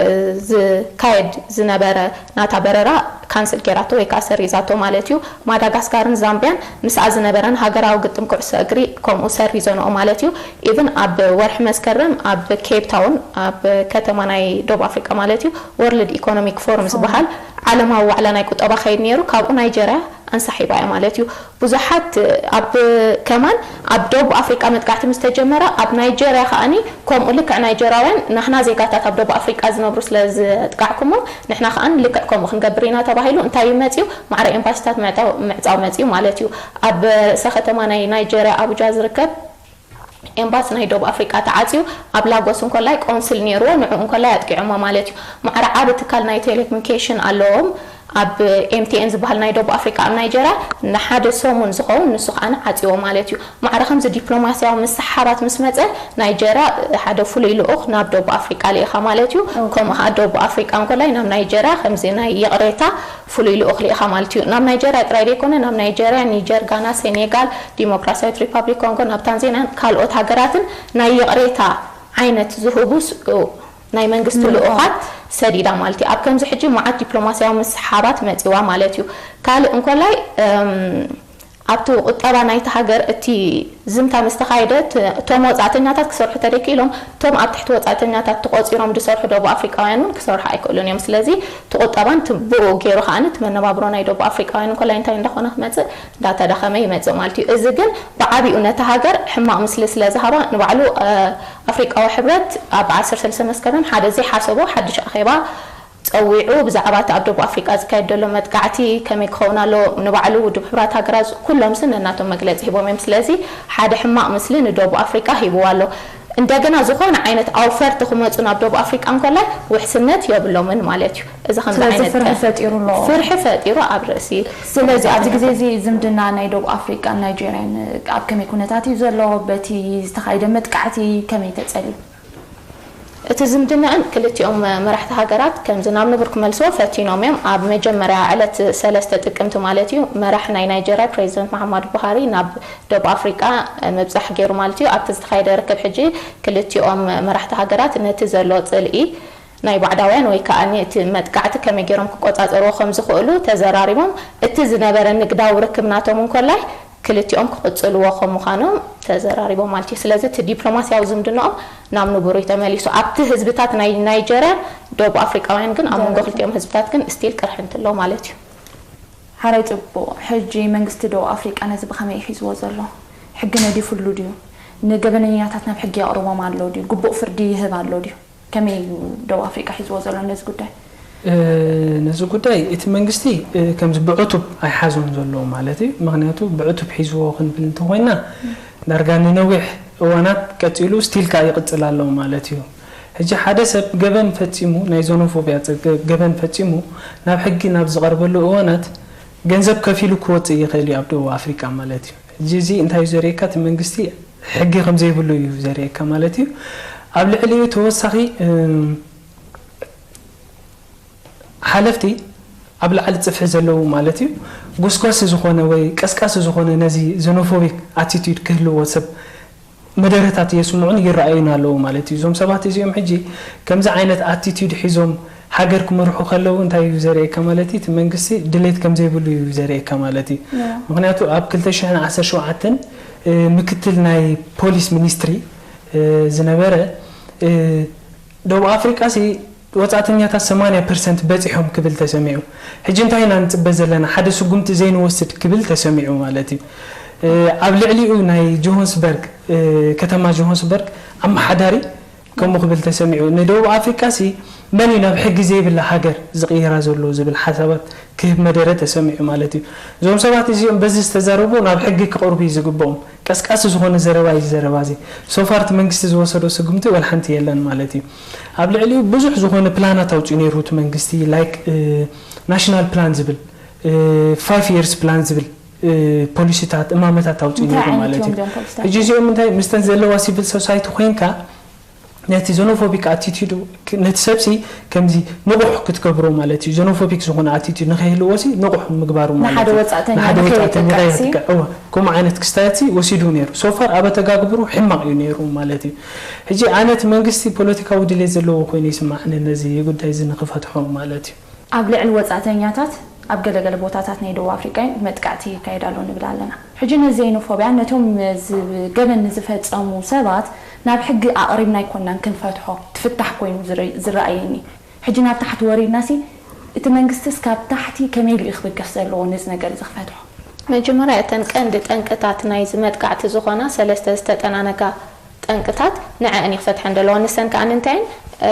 ዝካየድ ዝነበረ ናታ በረራ ካንስል ጌራቶ ወይ ከዓ ሰሪዛቶ ማለት እዩ። ማዳጋስካርን ዛምቢያን ምስኣ ዝነበረን ሃገራዊ ግጥም ኩዕሶ እግሪ ከምኡ ሰሪዘንኦ ማለት እዩ። ኢቭን ኣብ ወርሒ መስከረም ኣብ ኬፕ ታውን ኣብ ከተማ ናይ ደቡብ ኣፍሪቃ ማለት እዩ ወርልድ ኢኮኖሚክ ፎረም ዝበሃል ዓለማዊ ዋዕላ ናይ ቁጠባ ከይድ ነይሩ፣ ካብኡ ናይጀርያ ኣንሳሒባ እያ ማለት እዩ። ብዙሓት ኣብ ከማን ኣብ ደቡብ ኣፍሪቃ መጥቃዕቲ ምስ ተጀመረ፣ ኣብ ናይጀርያ ከኣኒ ከምኡ ልክዕ ናይጀራውያን ናህና ዜጋታት ኣብ ደቡብ ኣፍሪቃ ዝነብሩ ስለ ዘጥቃዕኩሞ ንሕና ከኣ ልክዕ ከምኡ ክንገብር ኢና ተባሂሉ እንታይ እዩ መጺኡ? ማዕረ ኤምባሲታት ምዕጣው ምዕጻው መጺኡ ማለት እዩ። ኣብ ርእሰ ከተማ ናይ ናይጀርያ ኣቡጃ ዝርከብ ኤምባሲ ናይ ደቡብ ኣፍሪቃ ተዓጽዩ ኣብ ላጎስ እንኮላይ ቆንስል ነይርዎ ንዕኡ እንኮላይ ኣጥቂዖሞ ማለት እዩ። ማዕረ ዓቢ ትካል ናይ ቴሌኮሙኒኬሽን ኣለዎም ኣብ ኤምቲኤን ዝበሃል ናይ ደቡብ ኣፍሪቃ ኣብ ናይጀርያ ንሓደ ሰሙን ዝኸውን ንሱ ከዓ ዓጽዎ ማለት እዩ። ማዕረ ከምዚ ዲፕሎማስያዊ ምስሓባት ምስ መጸ ናይጀርያ ሓደ ፍሉይ ልኡኽ ናብ ደቡብ ኣፍሪቃ ልኢኻ ማለት እዩ። ከምኡ ከዓ ደቡብ ኣፍሪቃ እንኮላይ ናብ ናይጀርያ ከምዚ ናይ ይቕሬታ ፍሉይ ልኡኽ ልኢኻ ማለት እዩ። ናብ ናይጀርያ ጥራይ ዘይኮነ ናብ ናይጀርያ፣ ኒጀር፣ ጋና፣ ሴኔጋል፣ ዲሞክራሲያዊት ሪፓብሊክ ኮንጎ፣ ናብ ታንዛንያን ካልኦት ሃገራትን ናይ ይቕሬታ ዓይነት ዝህቡ ናይ መንግስቲ ልኡኻት ሰዲዳ ማለት እዩ። ኣብ ከምዚ ሕጂ መዓት ዲፕሎማስያዊ ምስሓባት መጺዋ ማለት እዩ። ካልእ እንኮላይ ኣብቲ ቁጠባ ናይቲ ሃገር እቲ ዝምታ ምስ ተኻየደ እቶም ወጻእተኛታት ክሰርሑ ተደኪኢሎም እቶም ኣብ ትሕቲ ወጻእተኛታት ተቆጺሮም ዝሰርሑ ደቡብ ኣፍሪቃውያን እውን ክሰርሑ ኣይክእሉን እዮም። ስለዚ እቲ ቁጠባን ብኡ ገይሩ ከዓኒ እቲ መነባብሮ ናይ ደቡብ ኣፍሪቃውያን እንኮላይ እንታይ እንዳኾነ ክመጽእ እንዳተዳኸመ ይመጽእ ማለት እዩ። እዚ ግን ብዓቢኡ ነቲ ሃገር ሕማቕ ምስሊ ስለ ዝሃባ ንባዕሉ ኣፍሪቃዊ ሕብረት ኣብ ዓሰርተ ሰለስተ መስከረም ሓደ ዘይሓሰቦ ሓድሽ ኣኼባ ጸዊዑ ብዛዕባ እቲ ኣብ ደቡብ ኣፍሪቃ ዝካየድ ዘሎ መጥቃዕቲ ከመይ ክኸውን ኣለዎ ንባዕሉ ውድብ ሕቡራት ሃገራት ኩሎም ስ ነናቶም መግለጺ ሂቦም እዮም። ስለዚ ሓደ ሕማቕ ምስሊ ንደቡብ ኣፍሪቃ ሂብዋ ኣሎ። እንደገና ዝኾነ ዓይነት ኣውፈርቲ ክመጹ ናብ ደቡብ ኣፍሪቃ እንኮላይ ውሕስነት የብሎምን ማለት እዩ። እዚ ከምዚ ስለዚ ዓይነት ፍርሒ ጠ- ፈጢሩ ኣሎ። ፍርሒ ፈጢሩ ኣብ ርእሲ ስለዚ ኣብዚ ግዜ እዚ ዝምድና ናይ ደቡብ ኣፍሪቃን ናይጄርያን ኣብ ከመይ ኩነታት እዩ ዘሎ? በቲ ዝተኻየደ መጥቃዕቲ ከመይ ተጸልዩ? እቲ ዝምድናኣን ክልቲኦም መራሕቲ ሃገራት ከምዚ ናብ ንቡር ክመልስዎ ፈቲኖም እዮም። ኣብ መጀመርያ ዕለት ሰለስተ ጥቅምቲ ማለት እዩ መራሕ ናይ ናይጀርያ ፕሬዚደንት መሓማዱ ቡሃሪ ናብ ደቡብ ኣፍሪቃ ምብጻሕ ገይሩ ማለት እዩ። ኣብቲ ዝተኻየደ ርክብ ሕጂ ክልቲኦም መራሕቲ ሃገራት ነቲ ዘሎ ጽልኢ ናይ ባዕዳውያን ወይ ከዓ እቲ መጥቃዕቲ ከመይ ገይሮም ክቆጻጸርዎ ከም ዝኽእሉ ተዘራሪቦም። እቲ ዝነበረ ንግዳዊ ርክብ ናቶም እንኮላይ ክልቲኦም ክቕጽልዎ ከም ምዃኖም ተዘራሪቦም ማለት እዩ። ስለዚ እቲ ዲፕሎማስያዊ ዝምድናኦም ናብ ንቡር እዩ ተመሊሱ። ኣብቲ ህዝብታት ናይ ናይጀርያ ደቡብ ኣፍሪቃውያን ግን ኣብ መንጎ ክልቲኦም ህዝብታት ግን ስቲል ቅርሕንቲ ኣሎ ማለት እዩ። ሓራይ ጽቡቕ። ሕጂ መንግስቲ ደቡብ ኣፍሪቃ ነዚ ብኸመይ እዩ ሒዝዎ ዘሎ? ሕጊ ነዲፉሉ ድዩ? ንገበነኛታት ናብ ሕጊ የቕርቦም ኣሎ ድዩ? ግቡእ ፍርዲ ይህብ ኣሎ ድዩ? ከመይ እዩ ደቡብ ኣፍሪቃ ሒዝዎ ዘሎ ነዚ ጉዳይ? እ፣ ነዚ ጉዳይ እቲ መንግስቲ እ፣ ከምዚ ብዕቱብ ኣይሓዞን ዘሎ ማለት እዩ። ምኽንያቱ ብዕቱብ ሒዝዎ ክንብል እንተኾይና ዳርጋ ንነዊሕ እዋናት ቀጺሉ ስቲል ከኣ ይቕጽል ኣሎ ማለት እዩ። ሕጂ ሓደ ሰብ ገበን ፈጺሙ ናይ ዞኖፎብያ ጸ- ገ- ገበን ፈጺሙ ናብ ሕጊ ናብ ዝቐርበሉ እዋናት ገንዘብ ከፊሉ ክወጽእ ይኽእል እዩ ኣብ ደቡብ ኣፍሪቃ ማለት እዩ። ሕጂ እዚ እንታይ እዩ ዘርእየካ? እቲ መንግስቲ ሕጊ ከም ዘይብሉ እዩ ዘርእየካ ማለት እዩ። ኣብ ልዕሊኡ ተወሳኺ እም፣ ሓለፍቲ ኣብ ላዕሊ ጽፍሒ ዘለዉ ማለት እዩ ጎስጓሲ ዝኾነ ወይ ቀስቃሲ ዝኾነ ነዚ ዞኖፎቢክ ኣቲቲዩድ ክህልዎ ሰብ መደረታት የስምዑን ይረኣዩን ኣለዉ ማለት እዩ። እዞም ሰባት እዚኦም ሕጂ ከምዚ ዓይነት ኣቲቲዩድ ሒዞም ሃገር ክመርሑ ከለዉ እንታይ እዩ ዘርእየካ ማለት እዩ? እቲ መንግስቲ ድሌት ከም ዘይብሉ እዩ ዘርእየካ ማለት እዩ። ምኽንያቱ ኣብ ክልተ ሽሕን ዓሰርተ ሸውዓተን ምክትል ናይ ፖሊስ ሚኒስትሪ ዝነበረ ደቡብ ኣፍሪቃ ሲ ወጻእተኛታት ሰማንያ ፐርሰንት በጺሖም ክብል ተሰሚዑ። ሕጂ እንታይ ኢና ንጽበ ዘለና? ሓደ ስጉምቲ ዘይንወስድ ክብል ተሰሚዑ ማለት እዩ። ኣብ ልዕሊኡ ናይ ጆሃንስበርግ ከተማ ጆሃንስበርግ ኣመሓዳሪ ከምኡ ክብል ተሰሚዑ። ንደቡብ ኣፍሪቃ ሲ መን እዩ ናብ ሕጊ ዘይብላ ሃገር ዝቕይራ ዘሎ ዝብል ሓሳባት ክህብ መደረ ተሰሚዑ ማለት እዩ። እዞም ሰባት እዚኦም በዚ ዝተዛረቡ ናብ ሕጊ ክቐርቡ እዩ ዝግብኦም። ቀስቃሲ ዝኾነ ዘረባ እዩ ዘረባ እዚ። ሶፋር እቲ መንግስቲ ዝወሰዶ ስጉምቲ ወላ ሓንቲ የለን ማለት እዩ። ኣብ ልዕሊኡ ብዙሕ ዝኾነ ፕላናት ኣውፂኡ ነይሩ እቲ መንግስቲ ላይክ ናሽናል ፕላን ዝብል ፋይቭ የርስ ፕላን ዝብል ፖሊሲታት እማመታት ኣውፂኡ እንታይ ነይሩ ዓይነት ማለት እዮም እዩ። እዞም ፖሊሲታት? ሕጂ እዚኦም እንታይ ምስተን ዘለዋ ሲቪል ሶሳይቲ ኮይንካ ነቲ ዞኖፎቢክ ኣቲቲዱ ነቲ ሰብሲ ከምዚ ንቑሕ ክትገብሮ ማለት እዩ። ዞኖፎቢክ ዝኾነ ኣቲቲድ ንኸይህልዎ ሲ ንቑሕ ምግባሩ ማለት ንሓደ እዩ። ወጻእተኛ ንሓደ ወጻእተኛ ንኸይጥቃዕ ሲ? ከይጥቃዕ። እወ፣ ከምኡ ዓይነት ክስታያት ሲ ወሲዱ ነይሩ። ሶፋር ኣብ ኣተጋግብሩ ሕማቕ እዩ ነይሩ ማለት እዩ። ሕጂ ኣነ እቲ መንግስቲ ፖለቲካዊ ድሌት ዘለዎ ኮይኑ ይስማዕኒ ነዚ ጉዳይ እዚ ንኽፈትሖ ማለት እዩ። ኣብ ልዕሊ ወጻእተኛታት ኣብ ገለገለ ቦታታት ናይ ደቡብ ኣፍሪቃ መጥቃዕቲ ይካየድ ኣሎ ንብል ኣለና። ሕጂ ነዚ ዜኖፎብያ ነቶም ዝ- ገበን ንዝፈጸሙ ሰባት ናብ ሕጊ ኣቕሪብና ኣይኮናን ክንፈትሖ ትፍታሕ ኮይኑ ዝረ- ዝረኣየኒ። ሕጂ ናብ ታሕቲ ወሪድና ሲ እቲ መንግስቲ እስካብ ታሕቲ ከመይ ኢሉ እዩ ክብገስ ዘለዎ ነዚ ነገር እዚ ክፈትሖ? መጀመርያ እተን ቀንዲ ጠንቅታት ናይዚ መጥቃዕቲ ዝኾና ሰለስተ ዝተጠናነጋ ጠንቅታት ንዐን እዩ ክፈትሐን ዘለዎ። ንሰን ከኣ እንታይ እየን?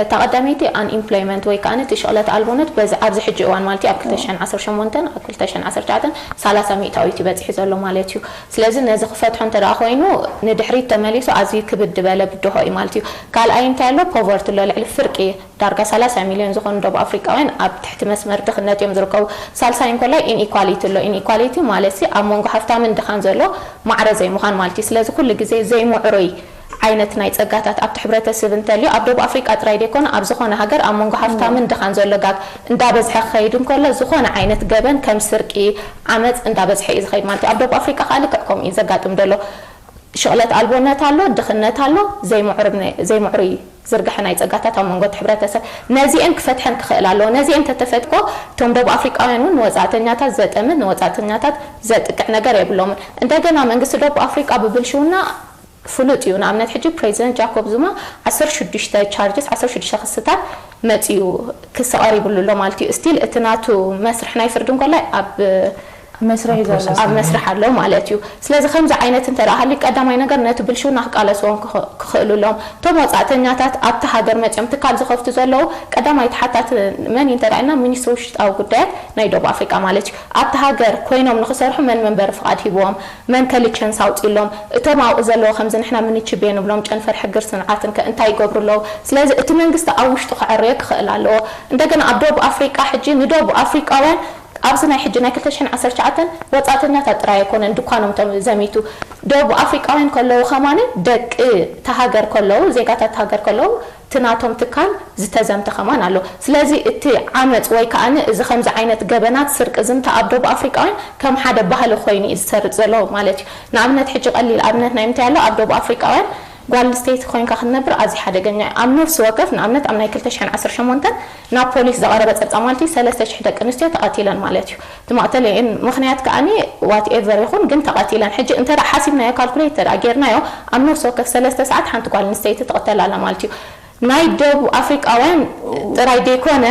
እታ ቀዳመይቲ unemployment ወይ ከኣ እቲ ሽቕለት ኣልቦነት በዚ ኣብዚ ሕጂ እዋን ማለት እዩ ኣብ ክልተ ሽሕን ዓሰርተ ሸሞንተን ኣብ ክልተ ሽሕን ዓሰርተ ትሽዓተን ሰላሳ ሚእታዊት እዩ በጺሑ ዘሎ ማለት እዩ። ስለዚ ነዚ ክፈትሖ እንተ ደኣ ኮይኑ ንድሕሪት ተመሊሱ ኣዝዩ ክብድ ዝበለ ብድሆ እዩ ማለት እዩ። ካልኣይ እንታይ ኣሎ? poverty ኣሎ፣ ልዕሊ ፍርቂ ዳርጋ ሰላሳ ሚልዮን ዝኾኑ ደቡብ ኣፍሪቃውያን ኣብ ትሕቲ መስመር ድኽነት እዮም ዝርከቡ። ሳልሳይ እንኮላይ inequality ኣሎ። Inequality ማለት ሲ ኣብ መንጎ ሃፍታምን ድኻን ዘሎ ማዕረ ዘይምዃን ማለት እዩ። ስለዚ ኩሉ ግዜ ዘይምዕሩይ ዓይነት ናይ ጸጋታት ኣብቲ ሕብረተስብ እንተልዩ ኣብ ደቡብ ኣፍሪቃ ጥራይ ደይኮነ ኣብ ዝኾነ ሃገር ኣብ መንጎ ሃፍታምን ድኻን ዘሎ ጋብ እንዳበዝሐ ክኸይድ እንከሎ ዝኾነ ዓይነት ገበን ከም ስርቂ፣ ዓመጽ እንዳበዝሐ እዩ ዝኸይድ ማለት እዩ። ኣብ ደቡብ ኣፍሪቃ ከኣ ልክዕ ከምኡ እዩ ዘጋጥም ዘሎ። ሽቕለት ኣልቦነት ኣሎ፣ ድኽነት ኣሎ፣ ዘይምዕሩብ ናይ- ዘይምዕሩይ ዝርግሐ ናይ ጸጋታት ኣብ መንጎ እቲ ሕብረተሰብ ነዚአን ክፈትሐን ክኽእል ኣለዎ። ነዚአን ተተፈትኮ እቶም ደቡብ ኣፍሪቃውያን እውን ንወጻእተኛታት ዘጠምን ንወጻእተኛታት ዘጥቅዕ ነገር የብሎምን። እንደገና መንግስቲ ደቡብ ኣፍሪቃ ብብልሽውና ፍሉጥ እዩ። ንኣብነት ሕጂ ፕሬዚደንት ጃኮብ ዙማ ዓሰርተ ሽዱሽተ charges ዓሰርተ ሽዱሽተ ክስታት መጺኡ ክሲ ቀሪብሉ ኣሎ ማለት እዩ። ስቲል እቲ ናቱ መስርሕ ናይ ፍርዲ እንኮላይ ኣብ መስርሕ እዩ ዘሎ። ኣብ መስርሕ ኣሎ ማለት እዩ። ስለዚ ከምዚ ዓይነት እንተ ደኣ ሃልዩ ቀዳማይ ነገር ነቲ ብልሽውና ክቃለስዎም ክኽ- ክኽእሉ ኣለዎም። እቶም ወጻእተኛታት ኣብቲ ሃገር መጺኦም ትካል ዝኸፍቱ ዘለዉ ቀዳማይ ተሓታቲ መን እዩ እንተ ደኣ ኢልና ሚኒስትሪ ውሽጣዊ ጉዳያት ናይ ደቡብ ኣፍሪቃ ማለት እዩ። ኣብቲ ሃገር ኮይኖም ንኽሰርሑ መን መንበሪ ፍቓድ ሂብዎም፣ መን ከ ሊቸንስ ኣውጺሎም፣ እቶም ኣብኡ ዘለዉ ከምዚ ንሕና ምንችቤ ንብሎም ጨንፈር ሕግር ስንዓትን ከ እንታይ ይገብሩ ኣለዉ? ስለዚ እቲ መንግስቲ ኣብ ውሽጡ ክዕረዮ ክኽእል ኣለዎ። እንደገና ኣብ ደቡብ ኣፍሪቃ ሕጂ ንደቡብ ኣፍሪቃውያን ኣብዚ ናይ ሕጂ ናይ ክልተ ሽሕን ዓሰርተ ትሽዓተን ወጻእተኛታት ጥራይ ኣይኮነን ድኳኖም ተም- ዘሚቱ። ደቡብ ኣፍሪቃውያን ከለዉ ከማን ደቂ እታ ሃገር ከለዉ፣ ዜጋታት እታ ሃገር ከለዉ እቲ ናቶም ትካል ዝተዘምተ ከማን ኣሎ። ስለዚ እቲ ዓመጽ ወይ ከኣ እዚ ከምዚ ዓይነት ገበናት ስርቂ ዝምታ ኣብ ደቡብ ኣፍሪቃውያን ከም ሓደ ባህሊ ኮይኑ እዩ ዝሰርጽ ዘሎ ማለት እዩ። ንኣብነት ሕጂ ቀሊል ኣብነት ናይ ምንታይ ኣሎ ኣብ ደቡብ ኣፍሪቃውያን ጓል ኣንስተይቲ ኮይንካ ክትነብር ኣዝዩ ሓደገኛ እዩ። ኣብ ነፍሲ ወከፍ ንኣብነት ኣብ ናይ ክልተ ሽሕን ዓሰርተ ሸሞንተን ናብ ፖሊስ ዝቐረበ ጸብጻብ ማለት እዩ ሰለስተ ሽሕ ደቂ ኣንስትዮ ተቐቲለን ማለት እዩ። እቲ መቕተሊአን ምኽንያት ከኣ ዋትኤቨር ይኹን ግን ተቐቲለን። ሕጂ እንተ ደኣ ሓሲብናዮ ካልኩሌት እንተ ደኣ ጌርናዮ ኣብ ነፍሲ ወከፍ ሰለስተ ሰዓት ሓንቲ ጓል ኣንስተይቲ ትቕተል ኣላ ማለት እዩ። ናይ ደቡብ ኣፍሪቃውያን ጥራይ ደይኮነ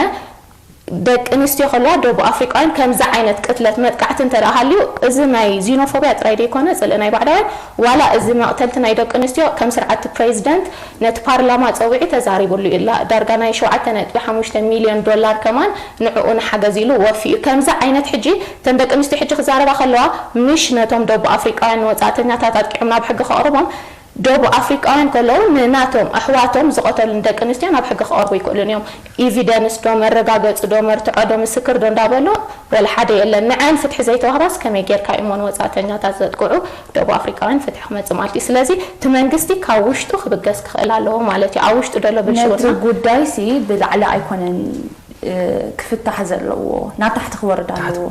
ደቂ ኣንስትዮ ከለዋ ደቡብ ኣፍሪቃውያን ከምዚ ዓይነት ቅትለት መጥቃዕቲ እንተ ደኣ ሃልዩ እዚ ናይ ዚኖፎብያ ጥራይ ደይኮነ ጽልኢ ናይ ባዕዳውያን ዋላ እዚ መቕተልቲ ናይ ደቂ ኣንስትዮ ከም ስርዓት ፕሬዚደንት ነቲ ፓርላማ ጸዊዑ ተዛሪብሉ እዩ። ዳርጋ ናይ ሸውዓተ ነጥቢ ሓሙሽተ ሚልዮን ዶላር ከማን ንዕኡ ንሓገዝ ኢሉ ወፊኡ። ከምዚ ዓይነት ሕጂ እተን ደቂ ኣንስትዮ ሕጂ ክዛረባ ከለዋ ምሽ ነቶም ደቡብ ኣፍሪቃውያን ንወጻእተኛታት ኣጥቂዖም ናብ ሕጊ ከቕርቦም ደቡብ ኣፍሪቃውያን ከለዉ ንናቶም ኣሕዋቶም ዝቐተሉ ንደቂ ኣንስትዮ ናብ ሕጊ ክቐርቡ ይክእሉን እዮም። ኢቪደንስ ዶ መረጋገፂ ዶ መርትዖ ዶ ምስክር ዶ እንዳበሉ ወላ ሓደ የለን። ንዐን ፍትሒ ዘይተዋህባስ ከመይ ጌርካ እሞ ንወፃእተኛታት ዘጥቅዑ ደቡብ ኣፍሪቃውያን ፍትሒ ክመፅእ ማለት እዩ። ስለዚ እቲ መንግስቲ ካብ ውሽጡ ክብገስ ክኽእል ኣለዎ ማለት እዩ። ኣብ ውሽጡ ደሎ ነቲ ብልሽውና ጉዳይ ሲ ብላዕሊ ኣይኮነን ክፍታሕ ዘለዎ ናብ ታሕቲ ክወርድ ኣለዎ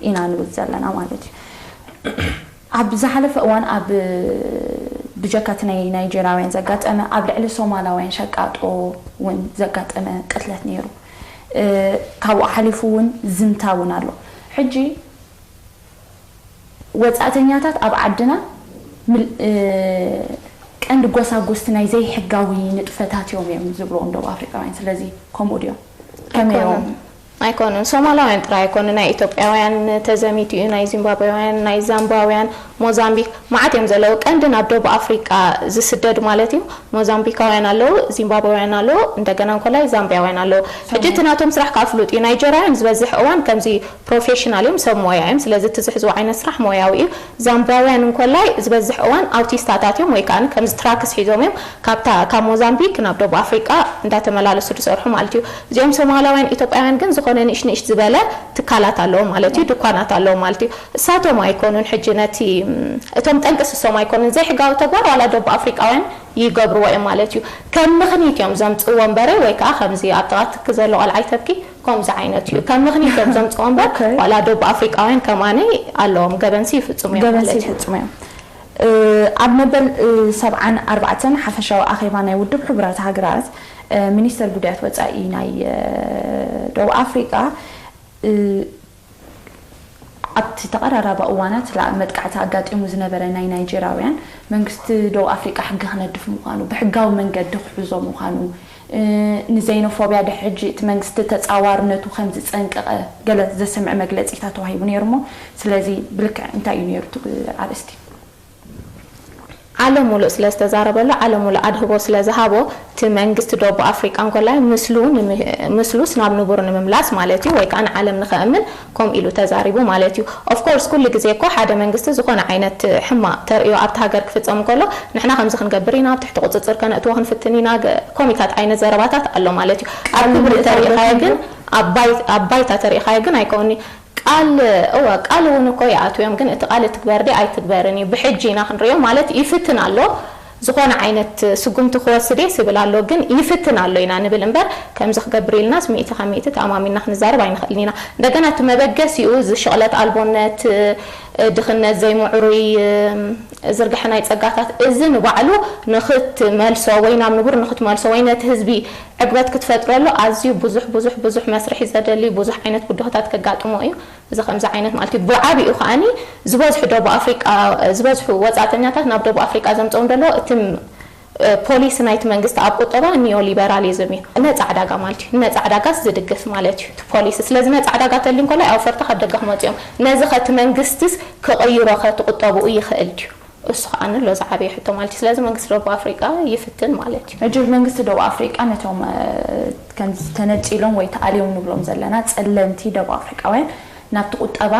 ኢና ንብል ዘለና ማለት እዩ። ኣብ ዝሓለፈ እዋን ኣብ ብጀካ እቲ ናይ ናይጀርያውያን ዘጋጠመ ኣብ ልዕሊ ሶማላውያን ሸቃጦ እውን ዘጋጠመ ቅትለት ነይሩ። ካብኡ ሓሊፉ እውን ዝምታ እውን ኣሎ። ሕጂ ወፃእተኛታት ኣብ ዓድና ቀንዲ ጎሳጎስቲ ናይ ዘይሕጋዊ ንጥፈታት እዮም እዮም ዝብልዎም ደቡብ ኣፍሪቃውያን። ስለዚ ከምኡ ድዮም? ከመይ እዮም? ኣይኮኑን። ሶማላውያን ጥራይ ኣይኮኑ፣ ናይ ኢትዮጵያውያን ተዘሚቱ እዩ፣ ናይ ዚምባብያውያን፣ ናይ ዛምባውያን፣ ሞዛምቢክ፣ መዓት እዮም ዘለዉ። ቀንዲ ናብ ደቡብ ኣፍሪቃ ዝስደዱ ማለት እዩ። ሞዛምቢካውያን ኣለዉ፣ ዚምባብያውያን ኣለዉ፣ እንደገና እንኮላይ ዛምቢያውያን ኣለዉ። ሕጂ እቲ ናቶም ስራሕ ከዓ ፍሉጥ እዩ። ናይጀርያውያን ዝበዝሕ እዋን ከምዚ ፕሮፌሽናል እዮም፣ ሰብ ሞያ እዮም። ስለዚ እቲ ዝሕዝዎ ዓይነት ስራሕ ሞያዊ እዩ። ዛምባውያን እንኮላይ ዝበዝሕ እዋን ኣውቲስታታት እዮም ወይ ከዓ ከምዚ ትራክስ ሒዞም እዮም ካብታ ካብ ሞዛምቢክ ናብ ደቡብ ኣፍሪቃ እንዳተመላለሱ ዝሰርሑ ማለት እዩ። እዚኦም ሶማላውያን ኢትዮጵያውያን ግን ዝኾነ ንእሽ ንእሽ ዝበለ ትካላት ኣለዎም ማለት እዩ፣ ድኳናት ኣለዎም ማለት እዩ። እሳቶም ኣይኮኑን ሕጂ ነቲ እቶም ጠንቂ ስሶም ኣይኮኑን ዘይሕጋዊ ተግባር ዋላ ደቡብ ኣፍሪቃውያን ይገብርዎ እዮም ማለት እዩ። ከም ምኽኒት እዮም ዘምፅዎ እምበረ ወይ ከዓ ከምዚ ኣብ ጥቓ ትኪ ዘሎ ቆልዓ ይተብኪ ከምዚ ዓይነት እዩ። ከም ምኽኒት እዮም ዘምፅዎ እምበር ዋላ ደቡብ ኣፍሪቃውያን ከማነይ ኣለዎም ገበንሲ ይፍፅሙ እዮም ገበንሲ ማለት እዩ። ይፍፅሙ እዮም። ኣብ መበል ሰብዓን ኣርባዕተን ሓፈሻዊ ኣኼባ ናይ ውድብ ሕቡራት ሃገራት ሚኒስተር ጉዳያት ወፃኢ ናይ ደቡብ ኣፍሪቃ ኣብቲ ተቐራራቢ እዋናት ላ- መጥቃዕቲ ኣጋጢሙ ዝነበረ ናይ ናይጀርያውያን መንግስቲ ደቡብ ኣፍሪቃ ሕጊ ክነድፍ ምዃኑ ብሕጋዊ መንገዲ ክሕዞ ምዃኑ ንዘይኖፎብያ ድሕጂ እቲ መንግስቲ ተጻዋርነቱ ከም ዝጸንቀቐ ገለ ዘስምዕ መግለጺታት ተዋሂቡ ነይሩ። እሞ ስለዚ ብልክዕ እንታይ እዩ ነይሩ እቲ ኣርእስቲ? ዓለም ሙሉእ ስለ ዝተዛረበሉ፣ ዓለም ሙሉእ ኣድህቦ ስለ ዝሃቦ፣ እቲ መንግስቲ ደቡብ ኣፍሪቃ እንኮላይ ምስሉ ንምህ- ምስሉስ ናብ ንቡር ንምምላስ ማለት እዩ፣ ወይ ከዓ ንዓለም ንኸእምን ከምኡ ኢሉ ተዛሪቡ ማለት እዩ። Of course ኩሉ ግዜ እኮ ሓደ መንግስቲ ዝኾነ ዓይነት ሕማቕ ተርእዮ ኣብቲ ሃገር ክፍፀም እንከሎ ንሕና ከምዚ ክንገብር ኢና፣ ኣብ ትሕቲ ቁፅፅር ከነእትዎ ክንፍትን ኢና፣ ገ- ኮሚታት ዓይነት ዘረባታት ኣሎ ማለት እዩ። ኣብ ክብሪ ተሪኢኻዮ ግን ኣብ ባይ- ኣብ ባይታ ተሪኢኻዮ ግን ኣይከውን እዩ። ቃል እወ ቃል እውን እኮ ይኣትው እዮም ግን እቲ ቃል እትግበር ድዩ ኣይትግበርን እዩ ብሕጂ ኢና ክንሪኦ ማለት ይፍትን ኣሎ ዝኾነ ዓይነት ስጉምቲ ክወስድ እየ ስብል ኣሎ ግን ይፍትን ኣሎ ኢና ንብል እምበር ከምዚ ክገብር ኢልናስ ሚእቲ ካብ ሚእቲ ተኣማሚንና ክንዛረብ ኣይንኽእልን ኢና እንደገና እቲ መበገሲኡ እዚ ሽቕለት ኣልቦነት ድኽነት ዘይምዕሩይ ዝርግሐ ናይ ፀጋታት እዚ ንባዕሉ ንኽትመልሶ ወይ ናብ ንቡር ንኽትመልሶ ወይ ነቲ ህዝቢ ዕግበት ክትፈጥረሉ ኣዝዩ ብዙሕ ብዙሕ ብዙሕ መስርሒ ዘደሊ ብዙሕ ዓይነት ብድሆታት ከጋጥሞ እዩ። እዚ ከምዚ ዓይነት ማለት እዩ። ብዓቢኡ ከዓኒ ዝበዝሑ ደቡብ ኣፍሪቃ ዝበዝሑ ወፃእተኛታት ናብ ደቡብ ኣፍሪቃ ዘምፀው እንደሎ እቲ ፖሊሲ ናይቲ መንግስቲ ኣብ ቁጠባ ኒዮ ሊበራሊዝም እዩ። ነፃ ዕዳጋ ማለት እዩ። ነፃ ዕዳጋስ ዝድግፍ ማለት እዩ እቲ ፖሊሲ። ስለዚ ነፃ ዕዳጋ ተልዩ እንከሎ ኣውፈርቲ ካብ ደገ ክመፁ እዮም። ነዚ ከቲ መንግስቲስ ክቕይሮ ከቲ ቁጠብኡ ይኽእል ድዩ? እሱ ከዓ ንሎ ዝዓበየ ሕቶ ማለት እዩ። ስለዚ መንግስቲ ደቡብ ኣፍሪቃ ይፍትን ማለት እዩ። ሕጂ መንግስቲ ደቡብ ኣፍሪቃ ነቶም ከም ተነፂሎም ወይ ተኣልዮም ንብሎም ዘለና ፀለምቲ ደቡብ ኣፍሪቃውያን ናብቲ ቁጠባ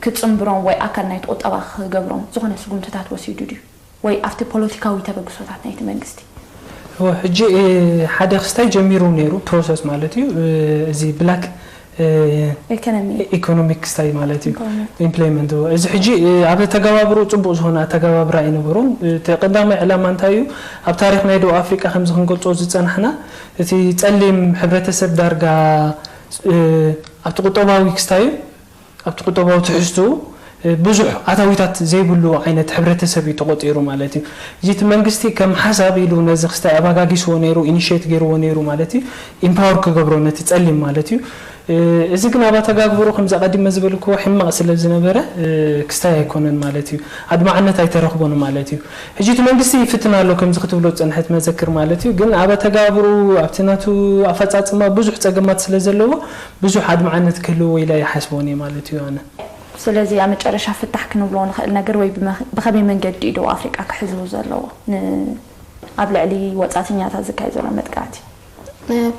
ክፅንብሮም ወይ ኣካል ናይቲ ቁጠባ ክገብሮም ዝኾነ ስጉምትታት ወሲዱ ድዩ? ወይ ኣብቲ ፖለቲካዊ ተበግሶታት ናይቲ መንግስቲ? ሕጂ ሓደ ክስታይ ጀሚሩ ነይሩ ፕሮሰስ ማለት እዩ። እዚ ብላክ ኢኮኖሚክ ክስታይ ማለት እዩ ኢምፕሎይመንት። እዚ ሕጂ ኣብ ኣተገባብርኡ ፅቡቕ ዝኾነ ኣተገባብራ ኣይነበሮም። እቲ ቀዳማይ ዕላማ እንታይ እዩ? ኣብ ታሪክ ናይ ደቡብ ኣፍሪቃ ከምዚ ክንገልፆ ዝፀናሕና እቲ ፀሊም ሕብረተሰብ ዳርጋ ኣብቲ ቁጠባዊ ክስታዩ ኣብቲ ቁጠባዊ ትሕዝትኡ ብዙሕ ኣታዊታት ዘይብሉ ዓይነት ሕብረተሰብ እዩ ተቖፂሩ ማለት እዩ። እዚ እቲ መንግስቲ ከም ሓሳብ ኢሉ ነዚ ክስታይ ኣባጋጊስዎ ነይሩ፣ ኢኒሼት ገይርዎ ነይሩ ማለት እዩ። ኢምፓወር ክገብሮ ነቲ ፀሊም ማለት እዩ። እዚ ግን ኣብ ኣተጋግብሩ ከምዚ ቀዲመ ዝበልክዎ ሕማቕ ስለ ዝነበረ ክስታይ ኣይኮነን ማለት እዩ። ኣድማዕነት ኣይተረኽቦን ማለት እዩ። ሕጂ እቲ መንግስቲ ይፍትን ኣሎ ከምዚ ክትብሎ ዝፀንሐት መዘክር ማለት እዩ። ግን ኣብ ኣተጋግብሩ ኣብቲ ናቱ ኣፈፃፅማ ብዙሕ ፀገማት ስለ ዘለዎ ብዙሕ ኣድማዕነት ክህልዎ ኢለ ኣይሓስቦን እየ ማለት እዩ ኣነ። ስለዚ ኣብ መጨረሻ ፍታሕ ክንብሎ ንኽእል ነገር ወይ ብኸመይ መንገዲ እዩ ደቡብ ኣፍሪቃ ክሕዝዎ ዘለዎ ኣብ ልዕሊ ወፃእተኛታት ዝካየድ ዘሎ መጥቃዕቲ?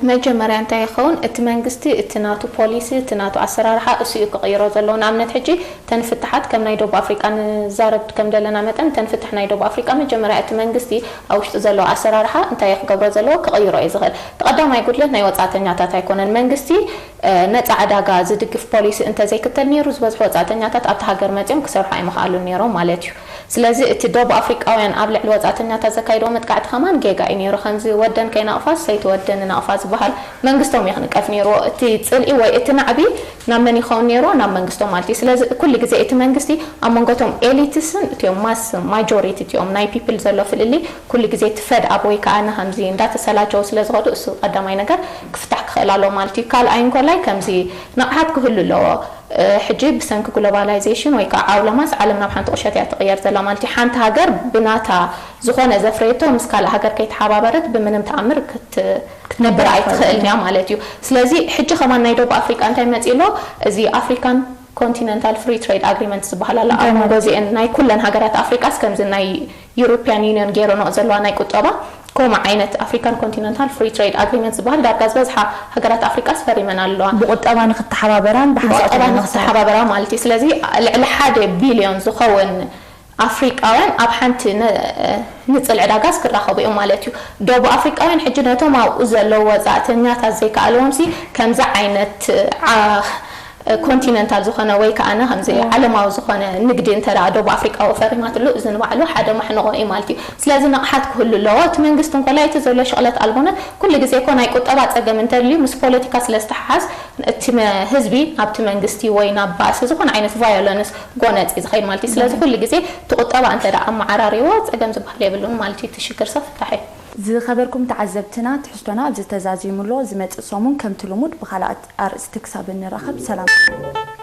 መጀመርያ እንታይ ይኸውን እቲ መንግስቲ እቲ ናቱ ፖሊሲ እቲ ናቱ ኣሰራርሓ እሱ እዩ ክቕይሮ ዘለዎ ንኣብነት ሕጂ ተን ፍትሓት ከም ናይ ደቡብ ኣፍሪቃ ንዛረብ ከም ዘለና መጠን ተን ፍትሕ ናይ ደቡብ ኣፍሪቃ መጀመርያ እቲ መንግስቲ ኣብ ውሽጢ ዘለዎ ኣሰራርሓ እንታይ ክገብሮ ዘለዎ ክቕይሮ እዩ ዝኽእል እቲ ቀዳማይ ጉድለት ናይ ወፃእተኛታት ኣይኮነን መንግስቲ ነፃ ዕዳጋ ዝድግፍ ፖሊሲ እንተዘይክተል ነይሩ ዝበዝሑ ወፃእተኛታት ኣብቲ ሃገር መፂኦም ክሰርሑ ኣይምኽኣሉን ነይሮም ማለት እዩ ስለዚ እቲ ደቡብ ኣፍሪቃውያን ኣብ ልዕሊ ወፃእተኛታት ዘካይድዎ መጥቃዕቲ ከማን ጌጋ እዩ ነይሩ ከምዚ ወደን ከይናቕፋስ ሰይትወደን ናቕፋ ዝበሃል መንግስቶም እዩ ክንቀፍ ነይርዎ እቲ ፅልኢ ወይ እቲ ናዕቢ ናብ መን ይኸውን ነይርዎ ናብ መንግስቶም ማለት እዩ ስለዚ ኩሉ ግዜ እቲ መንግስቲ ኣብ መንጎቶም ኤሊትስን እቲኦም ማስ ማጆሪቲ እቲኦም ናይ ፒፕል ዘሎ ፍልልይ ኩሉ ግዜ እቲ ፈድ ኣብ ወይ ከዓ ንከምዚ እንዳተሰላቸው ስለ ዝኸዱ እሱ ቀዳማይ ነገር ክፍታሕ ክኽእል ኣለዎ ማለት እዩ ካልኣይ እንኮላይ ከምዚ ንቕሓት ክህሉ ኣለዎ ሕጂ ብሰንኪ ግሎባላይዜሽን ወይ ከዓ ዓውለማስ ዓለም ናብ ሓንቲ ቁሸት እያ ትቕየር ዘላ ማለት እዩ ሓንቲ ሃገር ብናታ ዝኾነ ዘፍረየቶ ምስ ካልእ ሃገር ከይተሓባበረት ብምንም ተኣምር ክትነብር ኣይትኽእልን እያ ማለት እዩ ስለዚ ሕጂ ከማን ናይ ደቡብ ኣፍሪቃ እንታይ መፂ ኣሎ እዚ ኣፍሪካን continental free trade agreement ዝበሃል ኣሎ ኣብ መንጎ እዚአን ናይ ኩለን ሃገራት ኣፍሪቃስ ከምዚ ናይ European Union ገይረንኦ ዘለዋ ናይ ቁጠባ ከምኡ ዓይነት African Continental Free Trade Agreement ዝበሃል ዳርጋ ዝበዝሓ ሃገራት ኣፍሪቃስ ፈሪመን ኣለዋ። ብቁጠባ ንክተሓባበራን ብሓሳብ ብቁጠባ ንክተሓባበራ ማለት እዩ። ስለዚ ልዕሊ ሓደ ቢልዮን ዝኸውን ኣፍሪቃውያን ኣብ ሓንቲ ንፅል ዕዳጋስ ክራኸቡ እዮም ማለት እዩ። ደቡብ ኣፍሪቃውያን ሕጂ ነቶም ኣብኡ ዘለዉ ወፃእተኛታት ዘይከኣልዎም ሲ ከምዚ ዓይነት ኮንቲነንታል ዝኾነ ወይ ከዓነ ከምዚ ዓለማዊ ዝኾነ ንግዲ እንተ ደኣ ደቡብ ኣፍሪቃ ፈሪማትሉ እዚ ንባዕሉ ሓደ ማሕንቖ እዩ ማለት እዩ። ስለዚ ንቕሓት ክህሉ ኣለዎ። እቲ መንግስቲ እንኮላይ እቲ ዘሎ ሽቕለት ኣልቦነት ኩሉ ግዜ እኮ ናይ ቁጠባ ጸገም እንተልዩ ምስ ፖለቲካ ስለ ዝተሓሓዝ እቲ ህዝቢ ናብቲ መንግስቲ ወይ ናብ ባእሲ ዝኾነ ዓይነት ቫዮለንስ ጎነጽ እዩ ዝኸይድ ማለት እዩ። ስለዚ ኩሉ ግዜ እቲ ቁጠባ እንተ ደኣ ኣመዓራርይዎ ጸገም ዝበሃል የብሉን ማለት እዩ። እቲ ሽግር ሰብ ፍታሕ እዩ። ዝኸበርኩም ተዓዘብትና ትሕዝቶና ኣብዚ ተዛዚሙ ኣሎ። ዝመጽእ ሰሙን ከምቲ ልሙድ ብኻልኣት ኣርእስቲ ክሳብ እንራኸብ ሰላም።